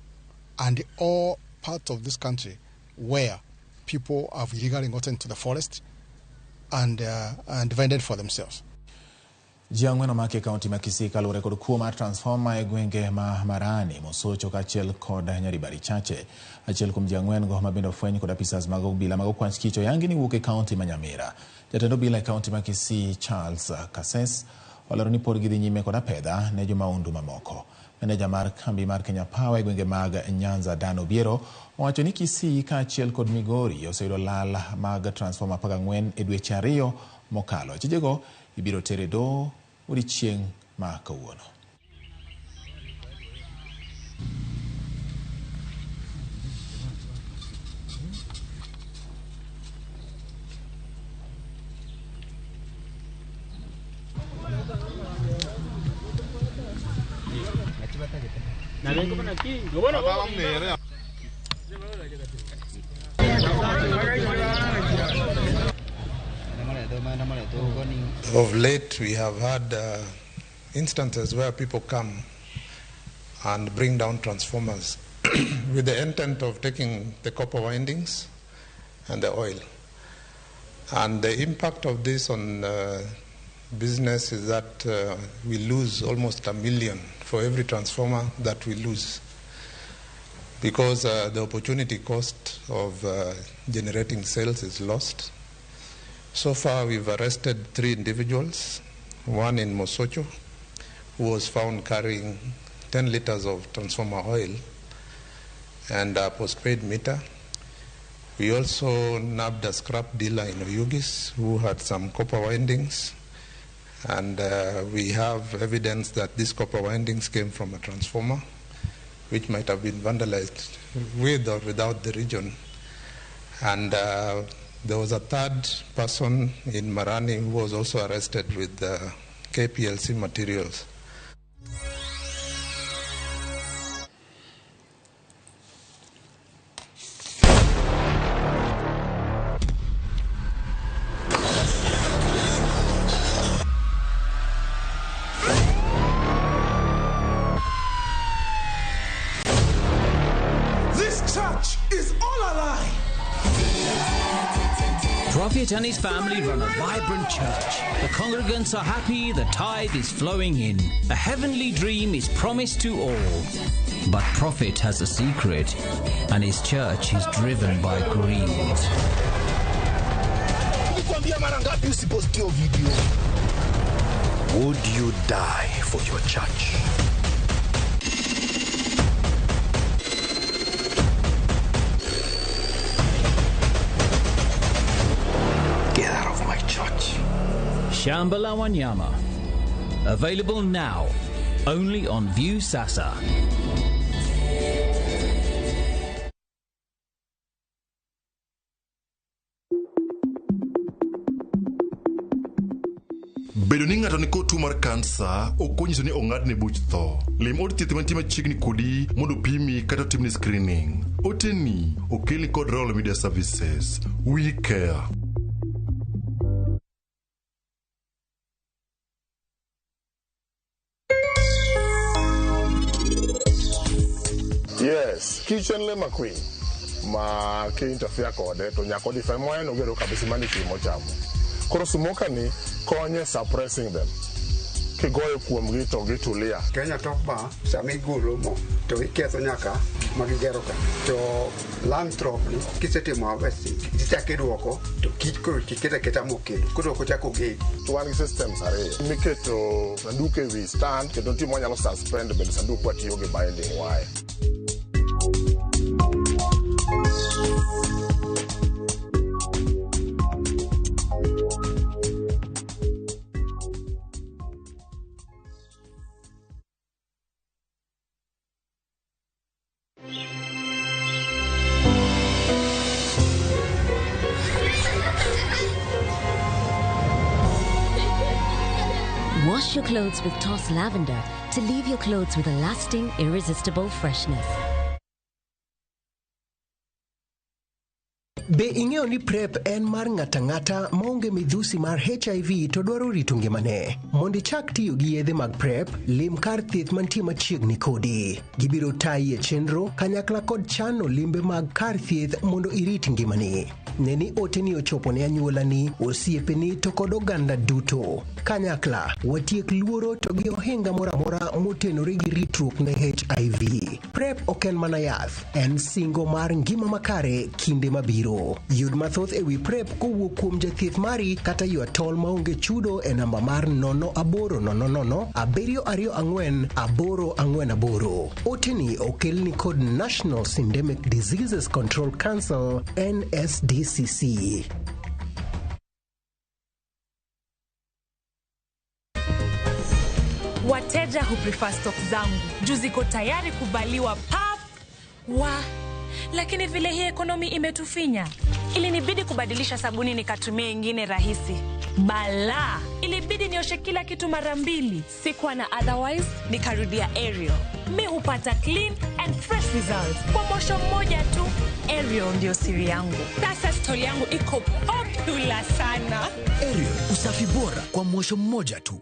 Speaker 7: and all parts of this country where people have illegally gotten into the forest and divided for themselves.
Speaker 1: Ji ang'wen omaki e kaunti ma Kisii kaluwore kod kuo mar transformer e gwenge ma Marani, Mosocho kaachiel kod Nyaribari Chache. Achiel kuom ji ang'wen go ma bende ofweny kod apisas mag obila mag okwach kich oyangi ni wuok e kaunti ma Nyamira. Jatend obila e kaunti ma Kisii Charles Kases olero ni pod gidhi nyime kod apedha ne jomaundu mamoko. Meneja mar kambi mar Kenya Power e gwenge mag Nyanza Dan Obiero owacho ni Kisii kaachiel kod Migori oseyudo lal mag transformer 14 e dweche 2 mokalo. Tijego ibiro ter e doho odiechieng' ma kawuono.
Speaker 8: Of late, we have had instances where people come and bring down transformers with the intent of taking the copper windings and the oil. And the impact of this on business is that we lose almost 1 million for every transformer that we lose, because the opportunity cost of generating sales is lost. So far, we've arrested 3 individuals, one in Mosocho, who was found carrying 10 liters of transformer oil and a postpaid meter. We also nabbed a scrap dealer in Oyugis who had some copper windings, and we have evidence that these copper windings came from a transformer, which might have been vandalized with or without the region. And there was a third person in Marani who was also arrested with KPLC materials.
Speaker 9: This church is all a lie.
Speaker 10: Prophet and his family run a vibrant church. The congregants are happy, the tithe is flowing in. A heavenly dream is promised to all. But Prophet has a secret, and his church is driven by greed.
Speaker 12: Would you die for your church? Get out of my church.
Speaker 10: Shamba la Wanyama. Available now, only on View Sasa.
Speaker 23: Bedo ni ng'ato nikod tuo mar kansa ok onyiso ni ong'adne buch tho. Lim od thieth mantie machiegni kodi mondo pimi kata otimni screening. Oteni okelni kod Royal Media Services. We care.
Speaker 13: Yes, kitchen le makwiny ma ki interfere kode to nyaka odify moya no gero kabisa mani timo chamo. Koro smoker ni konye suppressing them. Kigoyo kuomgi to gitulia.
Speaker 26: Kenya Top Bar sama igolo mo to iketho nyaka magigero ka to lamtrop ni kisetimo harvesting ichako iduoko to kich koro tiketa keta mo kendo koro ok ochako gedi.
Speaker 13: To wan gi systems ariyo miketo sanduk e wi stand kendo nitie mwanyalo suspend bende sanduk watiyo gi binding wire.
Speaker 20: Wash your clothes with Toss Lavender to leave your clothes with a lasting, irresistible freshness.
Speaker 11: Be ing'eyo ni PrEP en mar ng'ato ang'ata maonge midhusi mar HIV to dwaro rito ngimane? Mondo ichak tiyo gi yedhe mag PrEP, lim kar thieth mantie machiegni kodi. Gibiro tayi e chenro kanyakla kod chano limbe mag kar thieth mondo irit ngimani. Ne ni oteni ochopo ne anyuolani, osiepeni to kod oganda duto. Kanyakla, watiek luoro to gi ohinga moro amora motenore gi ritruok ne HIV. PrEP ok en mana yath, en singo mar ngima makare kinde mabiro. Yud mathoth ewi PrEP kowuok kuom jathieth mari kata ywa tol maonge chudo e namba mar 0800 724 848. Oteni okelni kod National Syndemic Diseases Control Council NSDCC.
Speaker 14: Wateja huprefer stock zangu juu ziko tayari kuvaliwa pap wa, lakini vile hii ekonomi imetufinya, ilinibidi kubadilisha sabuni nikatumia ingine rahisi. Bala, ilibidi nioshe kila kitu mara mbili. Sikuwa na otherwise, nikarudia Ariel. Mi hupata clean and fresh results kwa mosho mmoja tu. Ariel ndio siri yangu. Sasa stoli yangu iko popular sana.
Speaker 12: Ariel, usafi bora kwa mosho mmoja tu.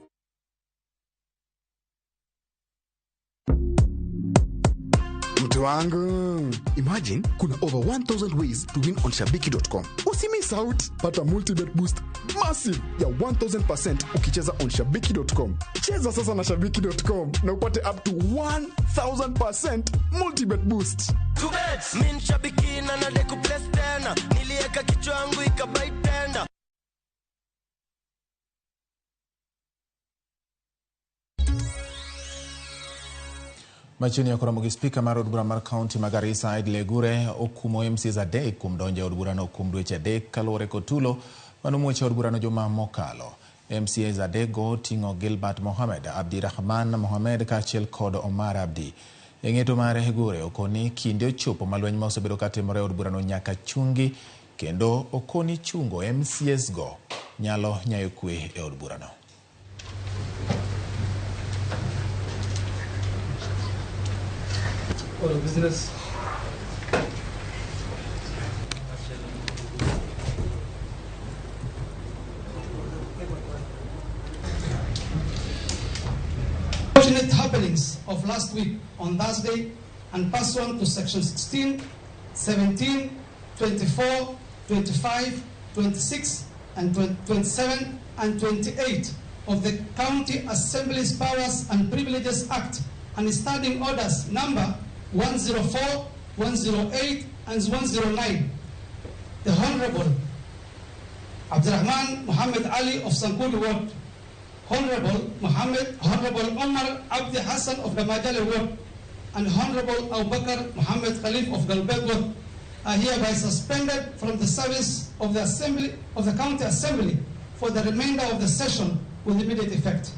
Speaker 15: Mtu wangu, imagine kuna over 1000 ways to win on shabiki.com. Usimiss out, pata multibet boost massive ya 1000% ukicheza on shabiki.com. Cheza sasa na shabiki.com na upate up to 1000% multibet boost.
Speaker 16: Min shabiki na nadeku place tena, nilieka kichwa yangu ikabai tena.
Speaker 1: Machiegni ok oromo gi spika mar od bura mar kaunti ma Garissa Idle Egure okumo MCAs adek kuom donjo e od burano kuom dweche adek kaluwore kod tulo manomuoch e od burano juma mokalo. MCAs adek go oting'o Gilbert Mohamed, Abdirahman Mohamed kaachiel kod Omar Abdi. E ng'eto mare Egure okoni kinde ochopo ma lweny ma osebedo katimore e od burano nyaka chungi kendo okoni chungo MCAs go nyalo nyayo kwe e od burano.
Speaker 17: Order of business. Unfortunate happenings of last week on Thursday and pursuant to section 16, 17, 24, 25, 26, and 27 and 28 of the County Assembly's Powers and Privileges Act and Standing Orders number 104, 108, and 109. The Honorable Abdurrahman Muhammad Ali of Sankuri Ward, Honorable Omar Abdi Hassan of Damajale Ward, and Honorable Abubakar Muhammad Khalif of Galbed Ward are hereby suspended from the service of the Assembly of the County Assembly for the remainder of the session with immediate effect.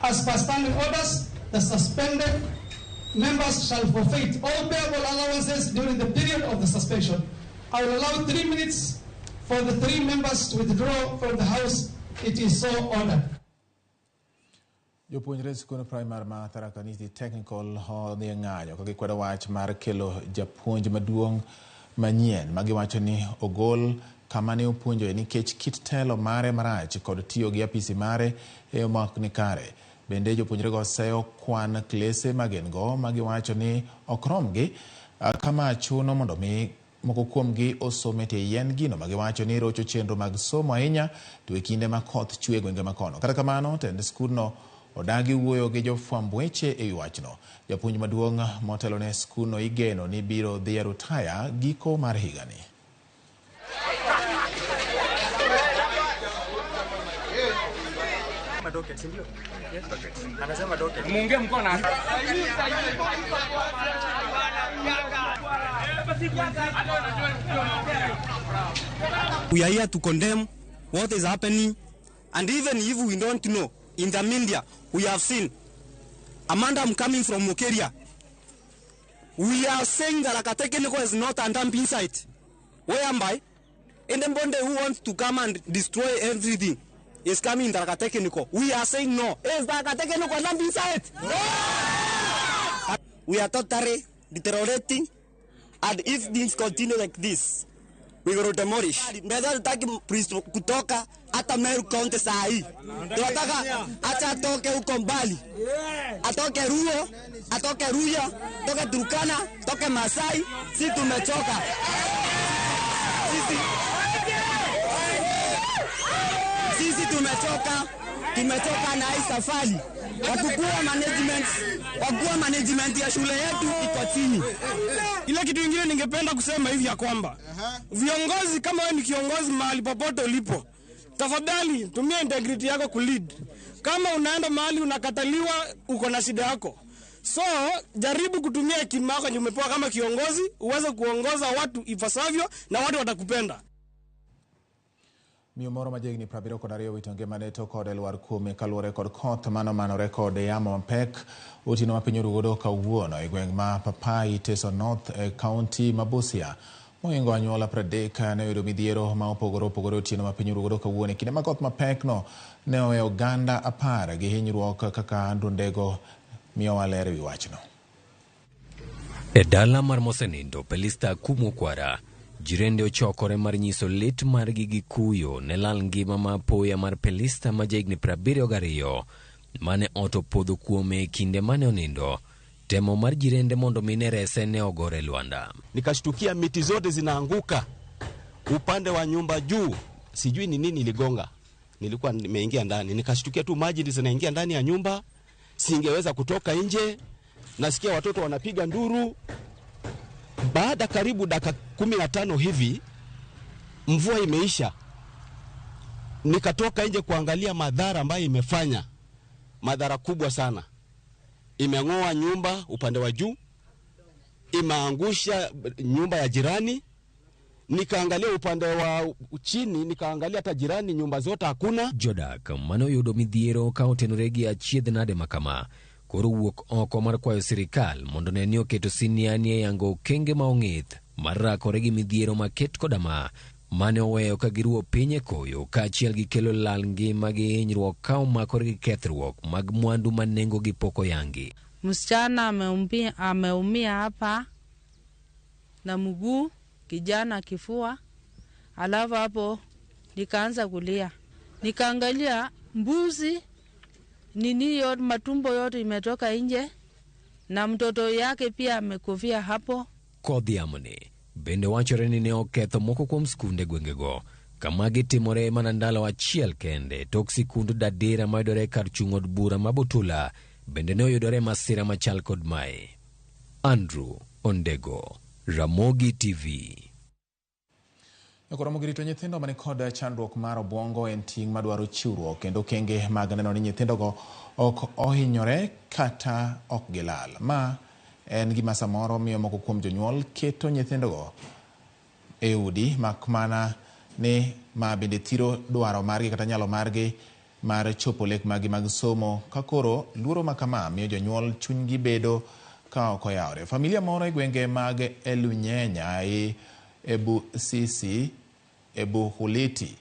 Speaker 17: As per standing orders, the suspended members shall forfeit all payable allowances during the period of the suspension. I will allow 3 minutes for the 3 members to withdraw from the House. It is so ordered.
Speaker 1: Jopuonjre skund primar ma Tharaka Nithi Technical odhi e ng'anyo ka gikwedo wach mar kelo japuonj maduong' manyien ma giwacho ni ogol kama ne opuonjoe nikech kit telo mare marach kod tiyo gi apisi mare e yo ma ok ni kare. Bende jopuonjrego seyo kwan klese ma gin go ma giwacho ni ok romgi kama chuno mondo mi moko kuomgi osom e tie yien gino ma giwacho ni rocho chenro mag somo ahinya to e kinde ma koth chwe e gwenge makono. Kata kamano, tend skundno odagi wuoyo gi jofwamb weche e wi wachno. Japuonj maduong' motelo ne skundno igeno ni biro dhi e rutaya giko mar higani.
Speaker 18: We are here to condemn what is happening, and even if we don't know, in the media, we have seen a madam coming from Mokeria. We are saying that Tharaka is not a dumping site, whereby anybody who wants to come and destroy everything is coming in Tharaka Technical. We are saying no. Is Tharaka Technical land inside? No! We are totally deteriorating, and if things continue like this, we will demolish. Mbele tutaki priest kutoka hata Meru County saa hii. Tunataka acha atoke huko mbali. Atoke Ruo, atoke Ruya, atoke Turkana, atoke Masai. Si tumechoka. Sisi tumechoka. Tumechoka na hii safari. Wakuwa management ya shule yetu iko chini.
Speaker 3: Ile kitu kingine ningependa kusema hivi ya kwamba viongozi, kama wewe ni kiongozi mahali popote ulipo, tafadhali tumia integrity yako kulead. Kama unaenda mahali unakataliwa, uko na shida yako. So jaribu kutumia hekima yako yenye umepewa kama kiongozi, uweze kuongoza watu ipasavyo na watu watakupenda.
Speaker 1: Miyo moro ma jahigni 72 owito ngimane to kod lwar kuome kaluwore kod koth manomanore kod yamo mapek otieno ma piny orugodo kawuono e gweng' ma Papai Teso North e kaunti ma Busia. Mohingo anyuola 30 ne oyudo midhiero ma opogore opogore otieno ma piny orugodo kawuono e kinde ma koth mapek no ne oweyo oganda 10 gi hinyruok kaka Andrew Ndego miyowa ler ewi wachno.
Speaker 5: E dala mar Mosenindo, Pelista Akumu Kwara, jirende ochokore mar nyiso lit margi gi kuyo ne lal ngima ma apoya mar Pelista ma jahigni 72 mane ot opodho kuome e kinde mane onindo. Temo mar jirende mondo mine rese ne ogore lwanda.
Speaker 19: Nikashtukia miti zote zinaanguka upande wa nyumba juu, sijui ni nini iligonga. Nilikuwa nimeingia ndani, nikashtukia tu maji zinaingia ndani ya nyumba, singeweza kutoka nje. Nasikia watoto wanapiga nduru. Baada karibu dakika 15 hivi mvua imeisha. Nikatoka nje kuangalia madhara ambayo imefanya. Madhara kubwa sana. Imeng'oa nyumba upande wa juu, imeangusha nyumba ya jirani. Nikaangalia upande wa chini, nikaangalia hata jirani, nyumba zote hakuna.
Speaker 5: Jodak mane oyudo midhiero ka otenore gi achiedh nade makama koro wuok oko mar kwayo sirikal mondo ne ni oketo siniani e yango okenge ma ong'ith mar rakore gi midhiero maket koda ma mane oweyo ka giruwo piny e koyo kaachiel gi kelo lal ngima gi hinyruok ka omakore gi kethruok mag mwandu ma nengogi pok oyangi.
Speaker 21: Msichana ameumia hapa na mguu, kijana kifua, alafu hapo nikaanza kulia. Nikaangalia mbuzi nini yote, matumbo yote imetoka nje na mtoto yake pia amekufia hapo.
Speaker 5: Kodh yamoni bende wachore ni ne oketho moko kuom skunde gwengego kama gitimore mana ndalo achiel kende tok sikund Dadira mayudore kar chung' od bura ma Butula bende ne oyudore masira machal kod mae. Andrew Ondego, Ramogi TV.
Speaker 1: Ramogi rito nyithindo mani kod chandruok mar obwongo en ting' madwaro chiwruok kendo okenge mag neno ni nyithindogo ok ohinyore kata ok gilal. Ma en gima samoro miyo moko kuom jonyuol keto nyithindogo e udi mak mana ni ma bende thiro dwaro margi kata nyalo margi mar chopo lek margi mag somo ka koro luoro ma kama miyo jonyuol chunygi bedo ka ok oyawre. Familia moro e gwenge mag Elunyenya e Ebusisi Ebuhuliti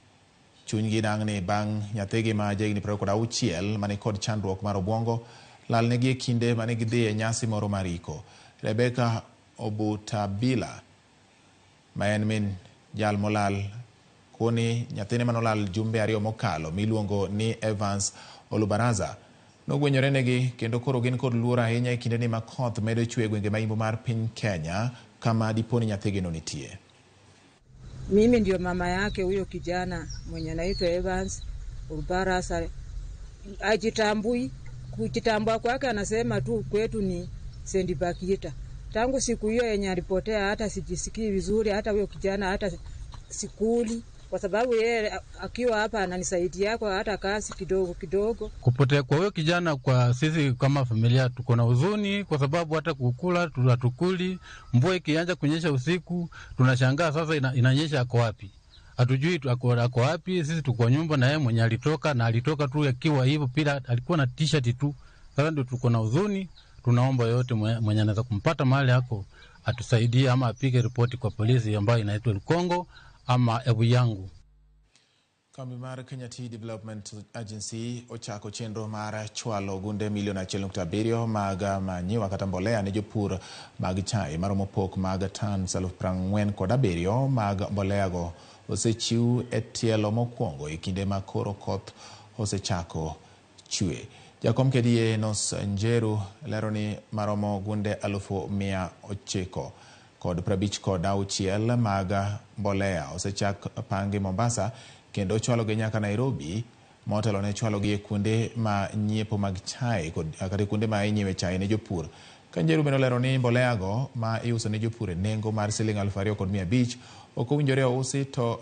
Speaker 1: chunygi dang'ni bang' nyathigi ma jahigni 26 mani kod chandruok mar obwongo lalnegi e kinde mane gidhi e nyasi moro mar iko. Rebecca Obutabila ma en min jal molal koni nyathine manolal jumbe 2 mokalo miluongo ni Evans Olubaraza nogwenyore negi kendo koro gin kod luoro ahinya e kindeni ma koth medo chwe e gwenge ma imbo mar piny Kenya kama dipo ni nyathigino nitie.
Speaker 22: Mimi ndio mama yake huyo kijana mwenye anaitwa Evans Olubaraza. Ajitambui, kujitambua kwake anasema tu kwetu ni Sendibakita. Tangu siku hiyo yenye alipotea hata sijisikii vizuri, hata huyo kijana hata sikuli, kwa sababu yeye akiwa hapa ananisaidia kwa hata kazi kidogo kidogo.
Speaker 24: Kupotea kwa huyo kijana kwa sisi kama familia tuko na huzuni, kwa sababu hata kukula hatukuli. Mvua ikianza kunyesha usiku tunashangaa sasa inanyesha ako wapi? Hatujui ako wapi. Sisi tuko nyumba na yeye mwenye alitoka, na alitoka tu akiwa hivyo, pia alikuwa na t-shirt tu. Sasa ndio tuko na huzuni, tunaomba yote mwenye anaweza kumpata mahali yako atusaidie ama apige ripoti kwa polisi ambayo inaitwa Lukongo ama Ebuyangu.
Speaker 1: Kambi mar Kenya Tea Development Agency ochako chenro mar chwalo gunde milion 1.7 mag manyiwa kata mbolea ne jopur mag chai maromo pok mag tans 47,000 mag mbolea go osechiw e tielo mokwongo e kinde ma koro koth osechako chwe. Jakom KDA Enos Njeru lero ni maromo gunde 956,000 mag mbolea osechak pangi Mombasa kendo chwalogi nyaka Nairobi motelo ne chwalogi e kuonde ma nyiepo mag chai kod kata kuonde ma inyiewe chai ne jopur. Ka Njeru bende olero ni mbolea go ma iuso ne jopur e nengo mar siling 2,500 ok owinjore ousi to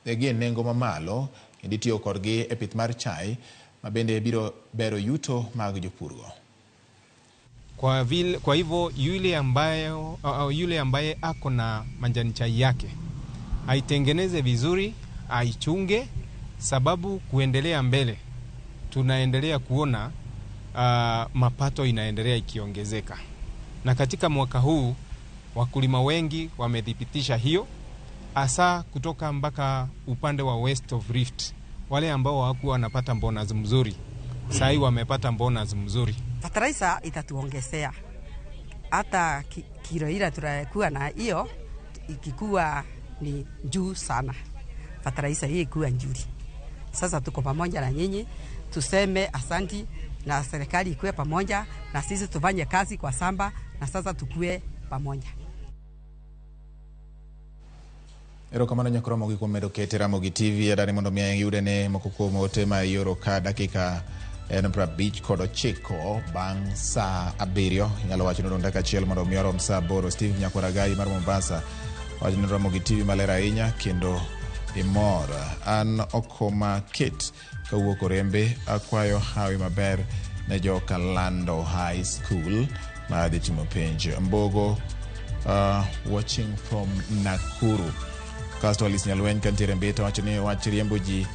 Speaker 1: gi e nengo mamalo kendo itiyo kodgi e pith mar chai ma bende biro bero yuto mag jopurgo.
Speaker 2: Kwa hivyo yule ambaye ako na majani chai yake aitengeneze vizuri, aichunge, sababu kuendelea mbele tunaendelea kuona mapato inaendelea ikiongezeka, na katika mwaka huu wakulima wengi wamethibitisha hiyo, hasa kutoka mpaka upande wa West of Rift. Wale ambao hawakuwa wanapata bonus mzuri sasa wamepata bonus mzuri.
Speaker 4: Fertilizer itatuongezea hata kilo ile tutakuwa na hiyo ikikuwa ni juu sana, fertilizer hii ikuwa nzuri. Sasa tuko pamoja na nyinyi, tuseme asanti na serikali ikuwe pamoja na sisi, tufanye kazi kwa samba na sasa tukue pamoja.
Speaker 1: Erokamano nyakromo kuom medo kete Ramogi TV adani mondo mi iyude ne moko kuom ote ma ioro ka dakika en 59 bang' saa 7. Inyalo wacho ni odong' dakika achiel mondo mi orom saa 8. Steve Nyakwaragai mar Mombasa wacho ni Ramogi TV maler ahinya kendo imor. An Okoma Kate kawuok Orembe akwayo hawi maber ne joka Lando High School ma dhi timo penj. Mbogo watching from Nakuru. Kasto Alice Nyalweny kantiere Mbita wacho ni wach riembo ji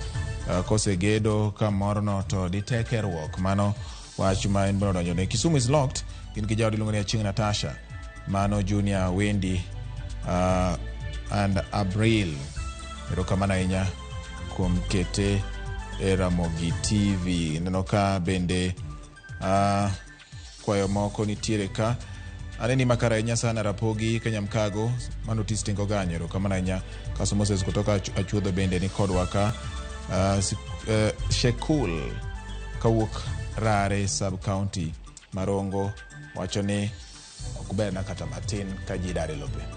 Speaker 1: kosegedo kamorono to ditekeruok. Mano wach ma en bende odonjo ne. Kisumu is locked gin gi jaod iluongo ni Achieng' Natasha. Mano Junior Wendy and Abril. Erokamano ahinya kuom kete e Ramogi TV. Neno ka bende kwayo moko nitiere ka. Aneni makara ahinya sana Rapogi Kanyamkago mano Tisting Oganyo. Erokamano ahinya. Kaso Moses kutoka Achuodho bende ni kodwa ka. Shekul kawuok Rare sub county Marongo wacho ni ok berna kata matin ka ji dar e lope.